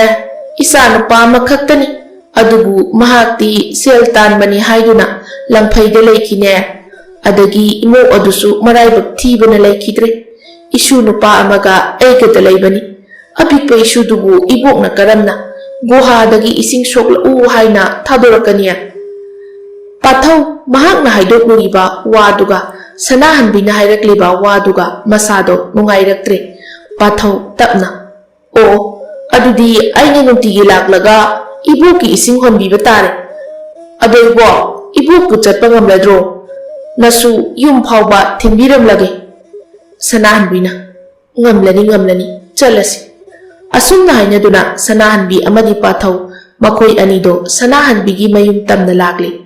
ꯏꯆꯥ ꯅꯨꯄꯥ ꯑꯃꯈꯛꯇꯅꯤ, ꯑꯗꯨꯕꯨ ꯃꯍꯥꯛꯇꯤ ꯁꯦꯜ ꯇꯥꯟꯕꯅꯤ ꯍꯥꯏꯗꯨꯅ ꯂꯪꯐꯩꯗ ꯂꯩꯈꯤꯅꯦ꯫ ꯑꯗꯒꯤ ꯏꯃꯧ ꯑꯗꯨꯁꯨ ꯃꯔꯥꯏꯕꯛ ꯊꯤꯕꯅ ꯂꯩꯈꯤꯗ꯭ꯔꯦ꯫ ꯏꯁꯨ ꯅꯨꯄꯥ ꯑꯃꯒ ꯑꯩꯒꯗ ꯂꯩꯕꯅꯤ꯫ ꯑꯄꯤꯛꯄ ꯏꯁꯨꯗꯨꯕꯨ ꯏꯕꯣꯛꯅ ꯀꯔꯝꯅ ꯒꯨꯍꯥꯗꯒꯤ ꯏꯁꯤꯡ ꯁꯣꯛꯂꯛꯎ ꯍꯥꯏꯅ ꯊꯥꯗꯣꯔꯛꯀꯅꯤ?" ꯄꯥꯊꯧ ꯃꯍꯥꯛꯅ ꯍꯥꯏꯗꯣꯛꯂꯨꯔꯤꯕ ꯋꯥꯗꯨꯒ ꯁꯅꯥꯍꯟꯕꯤꯅ ꯍꯥꯏꯔꯛꯂꯤꯕ ꯋꯥꯗꯨꯒ ꯃꯁꯥꯗꯣ ꯅꯨꯡꯉꯥꯏꯔꯛꯇ꯭ꯔꯦ꯫ ꯄꯥꯊꯧ ꯇꯞꯅ, "ꯑꯣ, ꯑꯗꯨꯗꯤ ꯑꯩꯅ ꯅꯨꯡꯇꯤꯒꯤ ꯂꯥꯛꯂꯒ ꯏꯕꯣꯛꯀꯤ ꯏꯁꯤꯡ ꯍꯣꯟꯕꯤꯕ ꯇꯥꯔꯦ꯫ ꯑꯗꯣ ꯏꯕꯣꯛ, ꯏꯕꯣꯛꯄꯨ ꯆꯠꯄ ꯉꯝꯂꯗ꯭ꯔꯣ? ꯅꯁꯨ ꯌꯨꯝ ꯐꯥꯎꯕ ꯊꯤꯟꯕꯤꯔꯝꯂꯒꯦ꯫" ꯁꯅꯥꯍꯟꯕꯤꯅ, "ꯉꯝꯂꯅꯤ, ꯉꯝꯂꯅꯤ, ꯆꯠꯂꯁꯤ꯫" ꯑꯁꯨꯝꯅ ꯍꯥꯏꯅꯗꯨꯅ ꯁꯅꯥꯍꯟꯕꯤ ꯑꯃꯗꯤ ꯄꯥꯊꯧ ꯃꯈꯣꯏ ꯑꯅꯤꯗꯣ ꯁꯅꯥꯍꯟꯕꯤꯒꯤ ꯃꯌꯨꯝ ꯇꯝꯅ ꯂꯥꯛꯂꯤ꯫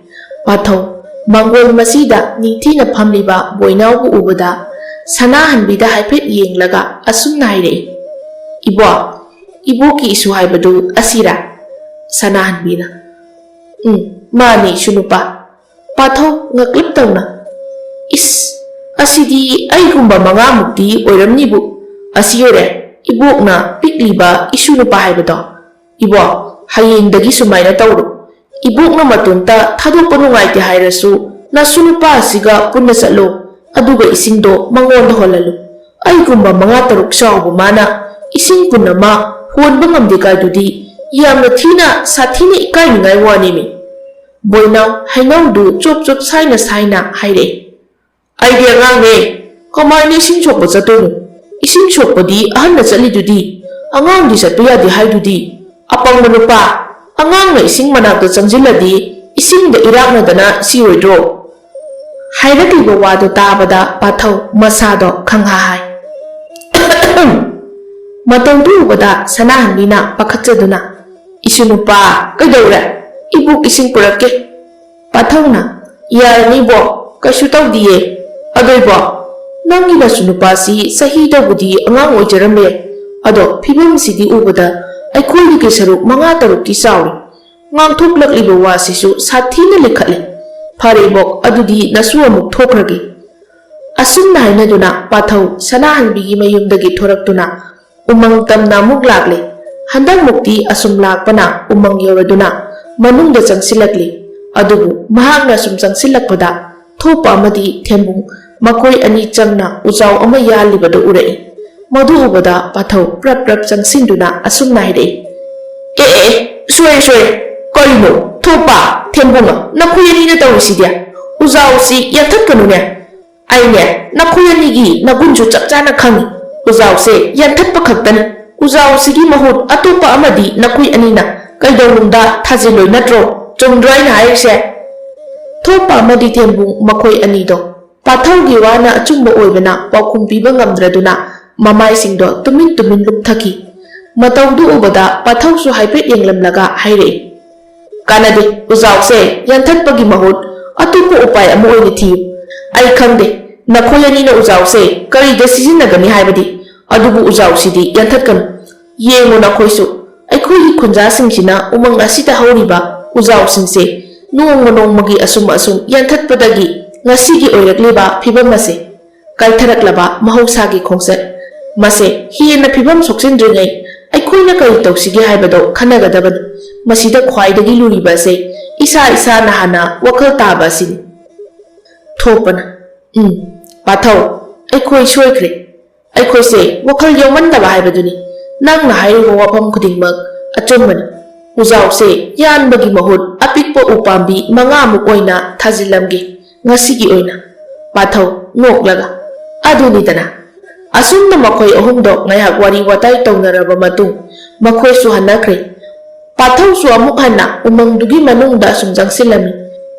ꯄꯥꯊꯧ ꯃꯥꯡꯒꯣꯜ ꯃꯁꯤꯗ ꯅꯤꯡꯊꯤꯅ ꯐꯝꯂꯤꯕ ꯕꯣꯏꯅꯥꯎꯕꯨ ꯎꯕꯗ ꯁꯅꯥꯍꯟꯕꯤꯗ ꯍꯥꯏꯐꯦꯠ ꯌꯦꯡꯂꯒ ꯑꯁꯨꯝꯅ ꯍꯥꯏꯔꯛꯏ, "ꯏꯕꯣ, ꯏꯕꯣꯛꯀꯤ ꯏꯁꯨ ꯍꯥꯏꯕꯗꯨ ꯑꯁꯤꯔꯥ?" ꯁꯅꯥꯍꯟꯕꯤꯅ, "ꯎꯝ, ꯃꯥꯅꯤ, ꯏꯁꯨ ꯅꯨꯄꯥ꯫" ꯄꯥꯊꯧ ꯉꯛꯂꯞ ꯇꯧꯅ, "ꯏꯁ, ꯑꯁꯤꯗꯤ ꯑꯩꯒꯨꯝꯕ ꯃꯉꯥꯃꯨꯛꯇꯤ ꯑꯣꯏꯔꯝꯅꯤꯕꯨ꯫ ꯑꯁꯤ ꯑꯣꯏꯔꯦ ꯏꯕꯣꯛꯅ ꯄꯤꯛꯂꯤꯕ ꯏꯁꯨ ꯅꯨꯄꯥ ꯍꯥꯏꯕꯗꯣ꯫ ꯏꯕꯣ, ꯍꯌꯦꯡꯗꯒꯤ ꯁꯨꯃꯥꯏꯅ ꯇꯧꯔꯣ꯫ ꯏꯕꯣꯛꯅ ꯃꯇꯣꯝꯇ ꯊꯥꯗꯣꯛꯄ ꯅꯨꯡꯉꯥꯏꯇꯦ ꯍꯥꯏꯔꯁꯨ ꯅꯁꯨ ꯅꯨꯄꯥ ꯑꯁꯤꯒ ꯄꯨꯟꯅ ꯆꯠꯂꯣ꯫ ꯑꯗꯨꯒ ꯏꯁꯤꯡꯗꯣ ꯃꯉꯣꯟꯗ ꯍꯣꯜꯍꯜꯂꯨ꯫ ꯑꯩꯒꯨꯝꯕ ꯃꯉꯥ ꯇꯔꯨꯛ ꯆꯥꯎꯕ ꯃꯥꯅ ꯏꯁꯤꯡ ꯄꯨꯟ ꯑꯃ ꯍꯣꯟꯕ ꯉꯝꯗꯦ ꯀꯥꯏꯗꯨꯗꯤ ꯌꯥꯝꯅ ꯊꯤꯅ ꯁꯥꯊꯤꯅ ꯏꯀꯥꯏꯅꯤꯡꯉꯥꯏ ꯋꯥꯅꯤꯃꯤ꯫" ꯕꯣꯏꯅꯥꯎ ꯍꯩꯅꯧꯗꯨ ꯆꯣꯞ ꯆꯣꯞ ꯁꯥꯏꯅ ꯁꯥꯏꯅ ꯍꯥꯏꯔꯛꯏ, "ꯑꯩꯗꯤ ꯑꯉꯥꯡꯅꯦ, ꯀꯃꯥꯏꯅ ꯏꯁꯤꯡ ꯁꯣꯛꯄ ꯆꯠꯇꯣꯏꯅꯣ? ꯏꯁꯤꯡ ꯁꯣꯛꯄꯗꯤ ꯑꯍꯟꯅ ꯆꯠꯂꯤꯗꯨꯗꯤ, ꯑꯉꯥꯡꯗꯤ ꯆꯠꯄ ꯌꯥꯗꯦ ꯍꯥꯏꯗꯨꯗꯤ꯫ ꯑꯄꯪꯕ ꯅꯨꯄꯥ, ꯑꯉꯥꯡꯅ ꯏꯁꯤꯡ ꯃꯅꯥꯛꯇ ꯆꯪꯁꯤꯜꯂꯗꯤ ꯏꯁꯤꯡꯗ ꯏꯔꯥꯛꯅꯗꯅ ꯁꯤꯔꯣꯏꯗ꯭ꯔꯣ?" ꯍꯥꯏꯔꯛꯂꯤꯕ ꯋꯥꯗꯨ ꯇꯥꯕꯗ ꯄꯥꯊꯧ ꯃꯁꯥꯗꯣ ꯈꯪꯍꯥ ꯍꯥꯏ꯫ ꯃꯇꯧꯗꯨ ꯎꯕꯗ ꯁꯅꯥꯍꯟꯕꯤꯅ ꯄꯥꯈꯠꯆꯗꯨꯅ, "ꯏꯁꯨ ꯅꯨꯄꯥ, ꯀꯩꯗꯧꯔꯦ? ꯏꯕꯣꯛ ꯏꯁꯤꯡ ꯄꯨꯔꯛꯀꯦ꯫" ꯄꯥꯊꯧꯅ, "ꯌꯥꯔꯅꯤꯕꯣ, ꯀꯩꯁꯨ ꯇꯧꯗꯤꯌꯦ꯫ ꯑꯗꯣ ꯏꯕꯣ, ꯅꯪꯒꯤ ꯅꯁꯨ ꯅꯨꯄꯥꯁꯤ ꯆꯍꯤꯗꯕꯨꯗꯤ ꯑꯉꯥꯡ ꯑꯣꯏꯖꯔꯝꯃꯦ, ꯑꯗꯣ ꯐꯤꯕꯝꯁꯤꯗꯤ ꯎꯕꯗ ꯑꯩꯈꯣꯏꯗꯒꯤ ꯁꯔꯨꯛ ꯃꯉꯥ ꯇꯔꯨꯛꯇꯤ ꯆꯥꯎꯔꯦ꯫ ꯉꯥꯡꯊꯣꯛꯂꯛꯂꯤꯕ ꯋꯥꯁꯤꯁꯨ ꯁꯥꯊꯤꯅ ꯂꯤꯈꯠꯂꯦ꯫ ꯐꯔꯦ ꯏꯕꯣꯛ, ꯑꯗꯨꯗꯤ ꯅꯁꯨ ꯑꯃꯨꯛ ꯊꯣꯛꯈ꯭ꯔꯒꯦ꯫" ꯑꯁꯨꯝꯅ ꯍꯥꯏꯅꯗꯨꯅ ꯄꯥꯊꯧ ꯁꯅꯥꯍꯟꯕꯤꯒꯤ ꯃꯌꯨꯝꯗꯒꯤ ꯊꯣꯔꯛꯇꯨꯅ ꯎꯃꯪ ꯇꯝꯅ ꯑꯃꯨꯛ ꯂꯥꯛꯂꯦ꯫ ꯍꯟꯗꯛꯃꯨꯛꯇꯤ ꯑꯁꯨꯝ ꯂꯥꯛꯄꯅ ꯎꯃꯪ ꯌꯧꯔꯗꯨꯅ ꯃꯅꯨꯡꯗ ꯆꯪꯁꯤꯜꯂꯛꯂꯤ꯫ ꯑꯗꯨꯕꯨ ꯃꯍꯥꯛꯅ ꯁꯨꯝ ꯆꯪꯁꯤꯜꯂꯛꯄꯗ ꯊꯣꯛꯄ ꯑꯃꯗꯤ ꯊꯦꯝꯕꯨꯡ ꯃꯈꯣꯏ ꯑꯅꯤ ꯆꯪꯅ ꯎꯖꯥꯎ ꯑꯃ ꯌꯥꯜꯂꯤꯕꯗꯨ ꯎꯔꯛꯏ꯫ ꯃꯗꯨ ꯎꯕꯗ ꯄꯥꯊꯧ ꯄ꯭ꯔꯞ ꯄ꯭ꯔꯞ ꯆꯪꯁꯤꯟꯗꯨꯅ ꯑꯁꯨꯝꯅ ꯍꯥꯏꯔꯛꯏ, "ꯑꯦ, ꯑꯦ, ꯑꯦ, ꯁꯣꯏꯔꯦ, ꯁꯣꯏꯔꯦ꯫ ꯀꯔꯤꯅꯣ? ꯊꯣꯛꯄ, ꯊꯦꯝꯕꯨꯡ, ꯅꯈꯣꯏ ꯑꯅꯤꯅ ꯇꯧꯔꯤꯁꯤꯗꯤ? ꯎꯖꯥꯎꯁꯤ ꯌꯥꯟꯊꯠꯀꯅꯨꯅꯦ꯫ ꯑꯩꯅꯦ, ꯅꯈꯣꯏ ꯑꯅꯤꯒꯤ ꯅꯒꯨꯟꯁꯨ ꯆꯞ ꯆꯥꯅ ꯈꯪꯏ꯫ ꯎꯖꯥꯎꯁꯦ ꯌꯥꯟꯊꯠꯄ ꯈꯛꯇꯅꯤ꯫ ꯎꯖꯥꯎꯁꯤꯒꯤ ꯃꯍꯨꯠ ꯑꯇꯣꯞꯄ ꯑꯃꯗꯤ ꯅꯈꯣꯏ ꯑꯅꯤꯅ ꯀꯩꯗꯧꯅꯨꯡꯗ ꯊꯥꯖꯤꯜꯂꯣꯏ ꯅꯠꯇ꯭ꯔꯣ? ꯆꯨꯝꯗ꯭ꯔꯣ ꯑꯩꯅ ꯍꯥꯏꯔꯤꯁꯦ?" ꯊꯣꯛꯄ ꯑꯃꯗꯤ ꯊꯦꯝꯕꯨꯡ ꯃꯈꯣꯏ ꯑꯅꯤꯗꯣ ꯄꯥꯊꯧꯒꯤ ꯋꯥꯅ ꯑꯆꯨꯝꯕ ꯑꯣꯏꯕꯅ ꯄꯥꯎꯈꯨꯝ ꯄꯤꯕ ꯉꯝꯗ꯭ꯔꯗꯨꯅ ꯃꯃꯥꯏꯁꯤꯡꯗꯣ ꯇꯨꯃꯤꯟ ꯇꯨꯃꯤꯟ ꯂꯨꯞꯊꯈꯤ꯫ ꯃꯇꯧꯗꯨ ꯎꯕꯗ ꯄꯥꯊꯧꯁꯨ ꯍꯥꯏꯐꯦꯠ ꯌꯦꯡꯂꯝꯂꯒ ꯍꯥꯏꯔꯛꯏ, "ꯀꯥꯟꯅꯗꯦ, ꯎꯖꯥꯎꯁꯦ ꯌꯥꯟꯊꯠꯄꯒꯤ ꯃꯍꯨꯠ ꯑꯇꯣꯞꯄ ꯎꯄꯥꯏ ꯑꯃ ꯑꯣꯏꯅ ꯊꯤꯌꯨ꯫ ꯑꯩ ꯈꯪꯗꯦ, ꯅꯈꯣꯏ ꯑꯅꯤꯅ ꯎꯖꯥꯎꯁꯦ ꯀꯔꯤꯗ ꯁꯤꯖꯤꯟꯅꯒꯅꯤ ꯍꯥꯏꯕꯗꯤ, ꯑꯗꯨꯕꯨ ꯎꯖꯥꯎꯁꯤꯗꯤ ꯌꯥꯟꯊꯠꯀꯅꯨ꯫ ꯌꯦꯡꯉꯨ ꯅꯈꯣꯏꯁꯨ, ꯑꯩꯈꯣꯏꯒꯤ ꯈꯨꯟꯖꯥꯁꯤꯡꯁꯤꯅ ꯎꯃꯪ ꯑꯁꯤꯗ ꯍꯧꯔꯤꯕ ꯎꯖꯥꯎꯁꯤꯡꯁꯦ ꯅꯣꯡꯃ ꯅꯣꯡꯃꯒꯤ ꯑꯁꯨꯝ ꯑꯁꯨꯝ ꯌꯥꯟꯊꯠꯄꯗꯒꯤ ꯉꯁꯤꯒꯤ ꯑꯣꯏꯔꯛꯂꯤꯕ ꯐꯤꯕꯝ ꯑꯁꯦ꯫ ꯀꯥꯏꯊꯔꯛꯂꯕ ꯃꯍꯧꯁꯥꯒꯤ ꯈꯣꯡꯆꯠ꯫ ꯃꯁꯦ ꯍꯦꯟꯅ ꯐꯤꯕꯝ ꯁꯣꯛꯆꯤꯟꯗ꯭ꯔꯤꯉꯩ ꯑꯩꯈꯣꯏꯅ ꯀꯔꯤ ꯇꯧꯁꯤꯒꯦ ꯍꯥꯏꯕꯗꯣ ꯈꯟꯅꯒꯗꯕꯅꯤ꯫ ꯃꯁꯤꯗ ꯈ꯭ꯋꯥꯏꯗꯒꯤ ꯂꯨꯔꯤꯕ ꯑꯁꯦ ꯏꯁꯥ ꯏꯁꯥꯅ ꯍꯥꯟꯅ ꯋꯥꯈꯜ ꯇꯥꯕ ꯑꯁꯤꯅꯤ꯫ ꯊꯣꯛꯄꯅ, ꯎꯝ, ꯄꯥꯊꯧ, ꯑꯩꯈꯣꯏ ꯁꯣꯏꯈ꯭ꯔꯦ꯫ ꯑꯩꯈꯣꯏꯁꯦ ꯋꯥꯈꯜ ꯌꯥꯎꯃꯟꯗꯕ ꯍꯥꯏꯕꯗꯨꯅꯤ꯫ ꯅꯪꯅ ꯍꯥꯏꯔꯤꯕ ꯋꯥꯐꯝ ꯈꯨꯗꯤꯡꯃꯛ ꯑꯆꯨꯝꯕꯅꯤ꯫ ꯎꯖꯥꯎꯁꯦ ꯌꯥꯟꯕꯒꯤ ꯃꯍꯨꯠ ꯑꯄꯤꯛꯄ ꯎꯄꯥꯝꯕꯤ ꯃꯉꯥꯃꯨꯛ ꯑꯣꯏꯅ ꯊꯥꯖꯤꯜꯂꯝꯒꯦ, ꯉꯁꯤꯒꯤ ꯑꯣꯏꯅ꯫ ꯄꯥꯊꯧ, ꯅꯣꯛꯂꯒ, ꯑꯗꯨꯅꯤꯗꯅ꯫ ꯑꯁꯨꯝꯅ ꯃꯈꯣꯏ ꯑꯍꯨꯝꯗꯣ ꯉꯥꯏꯍꯥꯛ ꯋꯥꯔꯤ ꯋꯥꯇꯥꯏ ꯇꯧꯅꯔꯕ ꯃꯇꯨꯡ, ꯃꯈꯣꯏꯁꯨ ꯍꯟꯅꯈ꯭ꯔꯦ꯫ ꯄꯥꯊꯧꯁꯨ ꯑꯃꯨꯛ ꯍꯟꯅ ꯎꯃꯪꯗꯨꯒꯤ ꯃꯅꯨꯡꯗ ꯑꯁꯨꯝ ꯆꯪꯁꯤꯜꯂꯝꯃꯤ꯫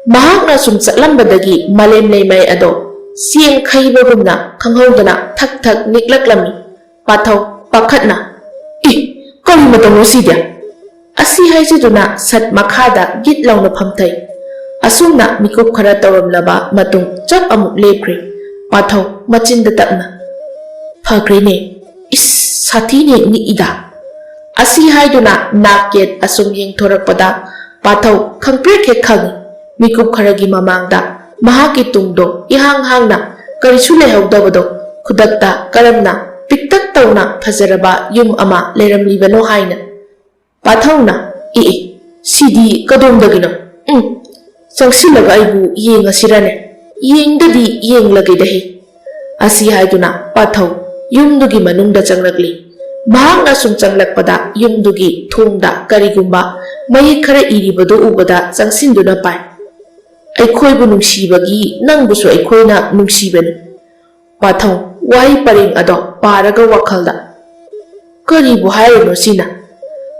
ꯃꯍꯥꯛꯅ ꯁꯨꯝ ꯆꯠꯂꯝꯕꯗꯒꯤ ꯃꯥꯂꯦꯝ ꯂꯩꯃꯥꯏ ꯑꯗꯣ ꯆꯦꯡ ꯈꯩꯕꯒꯨꯝꯅ ꯈꯪꯍꯧꯗꯅ ꯊꯛ ꯊꯛ ꯅꯤꯛꯂꯛꯂꯝꯃꯤ꯫ ꯄꯥꯊꯧ, ꯄꯥꯈꯠꯅ, "ꯏ, ꯀꯔꯤ ꯃꯇꯧꯅꯣ ꯁꯤꯗꯤ?" ꯑꯁꯤ ꯍꯥꯏꯖꯗꯨꯅ ꯁꯠ ꯃꯈꯥꯗ ꯒꯤꯠ ꯂꯥꯎꯅ ꯐꯝꯊꯩ꯫ ꯑꯁꯨꯝꯅ ꯃꯤꯀꯨꯞ ꯈꯔ ꯇꯧꯔꯝꯂꯕ ꯃꯇꯨꯡ ꯆꯞ ꯑꯃꯨꯛ ꯂꯦꯞꯈ꯭ꯔꯦ꯫ ꯄꯥꯊꯧ, ꯃꯆꯤꯟꯗ ꯇꯞꯅ, "ꯐꯈ꯭ꯔꯦꯅꯦ꯫ ꯏꯁ, ꯁꯥꯊꯤꯅꯦ ꯅꯤꯛꯏꯗ"꯫ ꯑꯁꯤ ꯍꯥꯏꯗꯨꯅ ꯅꯥꯛ ꯌꯦꯠ ꯑꯁꯨꯝ ꯌꯦꯡꯊꯣꯔꯛꯄꯗ ꯄꯥꯊꯧ ꯈꯪꯄ꯭ꯔꯦꯛ ꯍꯦꯛ ꯈꯪꯏ꯫ ꯃꯤꯀꯨꯞ ꯈꯔꯒꯤ ꯃꯃꯥꯡꯗ ꯃꯍꯥꯛꯀꯤ ꯇꯨꯡꯗꯣ ꯏꯍꯥꯡ ꯍꯥꯡꯅ, ꯀꯔꯤꯁꯨ ꯂꯩꯍꯧꯗꯕꯗꯣ, ꯈꯨꯗꯛꯇ ꯀꯔꯝꯅ ꯄꯤꯛꯇꯛ ꯇꯧꯅ ꯐꯖꯔꯕ ꯌꯨꯝ ꯑꯃ ꯂꯩꯔꯝꯂꯤꯕꯅꯣ ꯍꯥꯏꯅ꯫ ꯄꯥꯊꯧꯅ, "ꯏ, ꯏ, ꯁꯤꯗꯤ ꯀꯗꯣꯝꯗꯒꯤꯅꯣ? ꯎꯝ, ꯆꯪꯁꯤꯜꯂꯒ ꯑꯩꯕꯨ ꯌꯦꯡꯉꯁꯤꯔꯅꯦ? ꯌꯦꯡꯗꯗꯤ ꯌꯦꯡꯂꯒꯦꯗꯍꯦ"꯫ ꯑꯁꯤ ꯍꯥꯏꯗꯨꯅ ꯄꯥꯊꯧ ꯌꯨꯝꯗꯨꯒꯤ ꯃꯅꯨꯡꯗ ꯆꯪꯂꯛꯂꯤ꯫ ꯃꯍꯥꯛꯅ ꯁꯨꯝ ꯆꯪꯂꯛꯄꯗ ꯌꯨꯝꯗꯨꯒꯤ ꯊꯣꯡꯗ ꯀꯔꯤꯒꯨꯝꯕ ꯃꯌꯦꯛ ꯈꯔ ꯏꯔꯤꯕꯗꯨ ꯎꯕꯗ ꯆꯪꯁꯤꯟꯗꯨꯅ ꯄꯥꯏ꯫ "ꯑꯩꯈꯣꯏꯕꯨ ꯅꯨꯡꯁꯤꯕꯒꯤ ꯅꯪꯕꯨꯁꯨ ꯑꯩꯈꯣꯏꯅ ꯅꯨꯡꯁꯤꯕꯅꯤ"꯫ ꯄꯥꯊꯧ ꯋꯥꯍꯩ ꯄꯔꯦꯡ ꯑꯗꯣ ꯄꯥꯔꯒ ꯋꯥꯈꯜꯗ, "ꯀꯔꯤꯕꯨ ꯍꯥꯏꯔꯤꯅꯣ ꯁꯤꯅ?"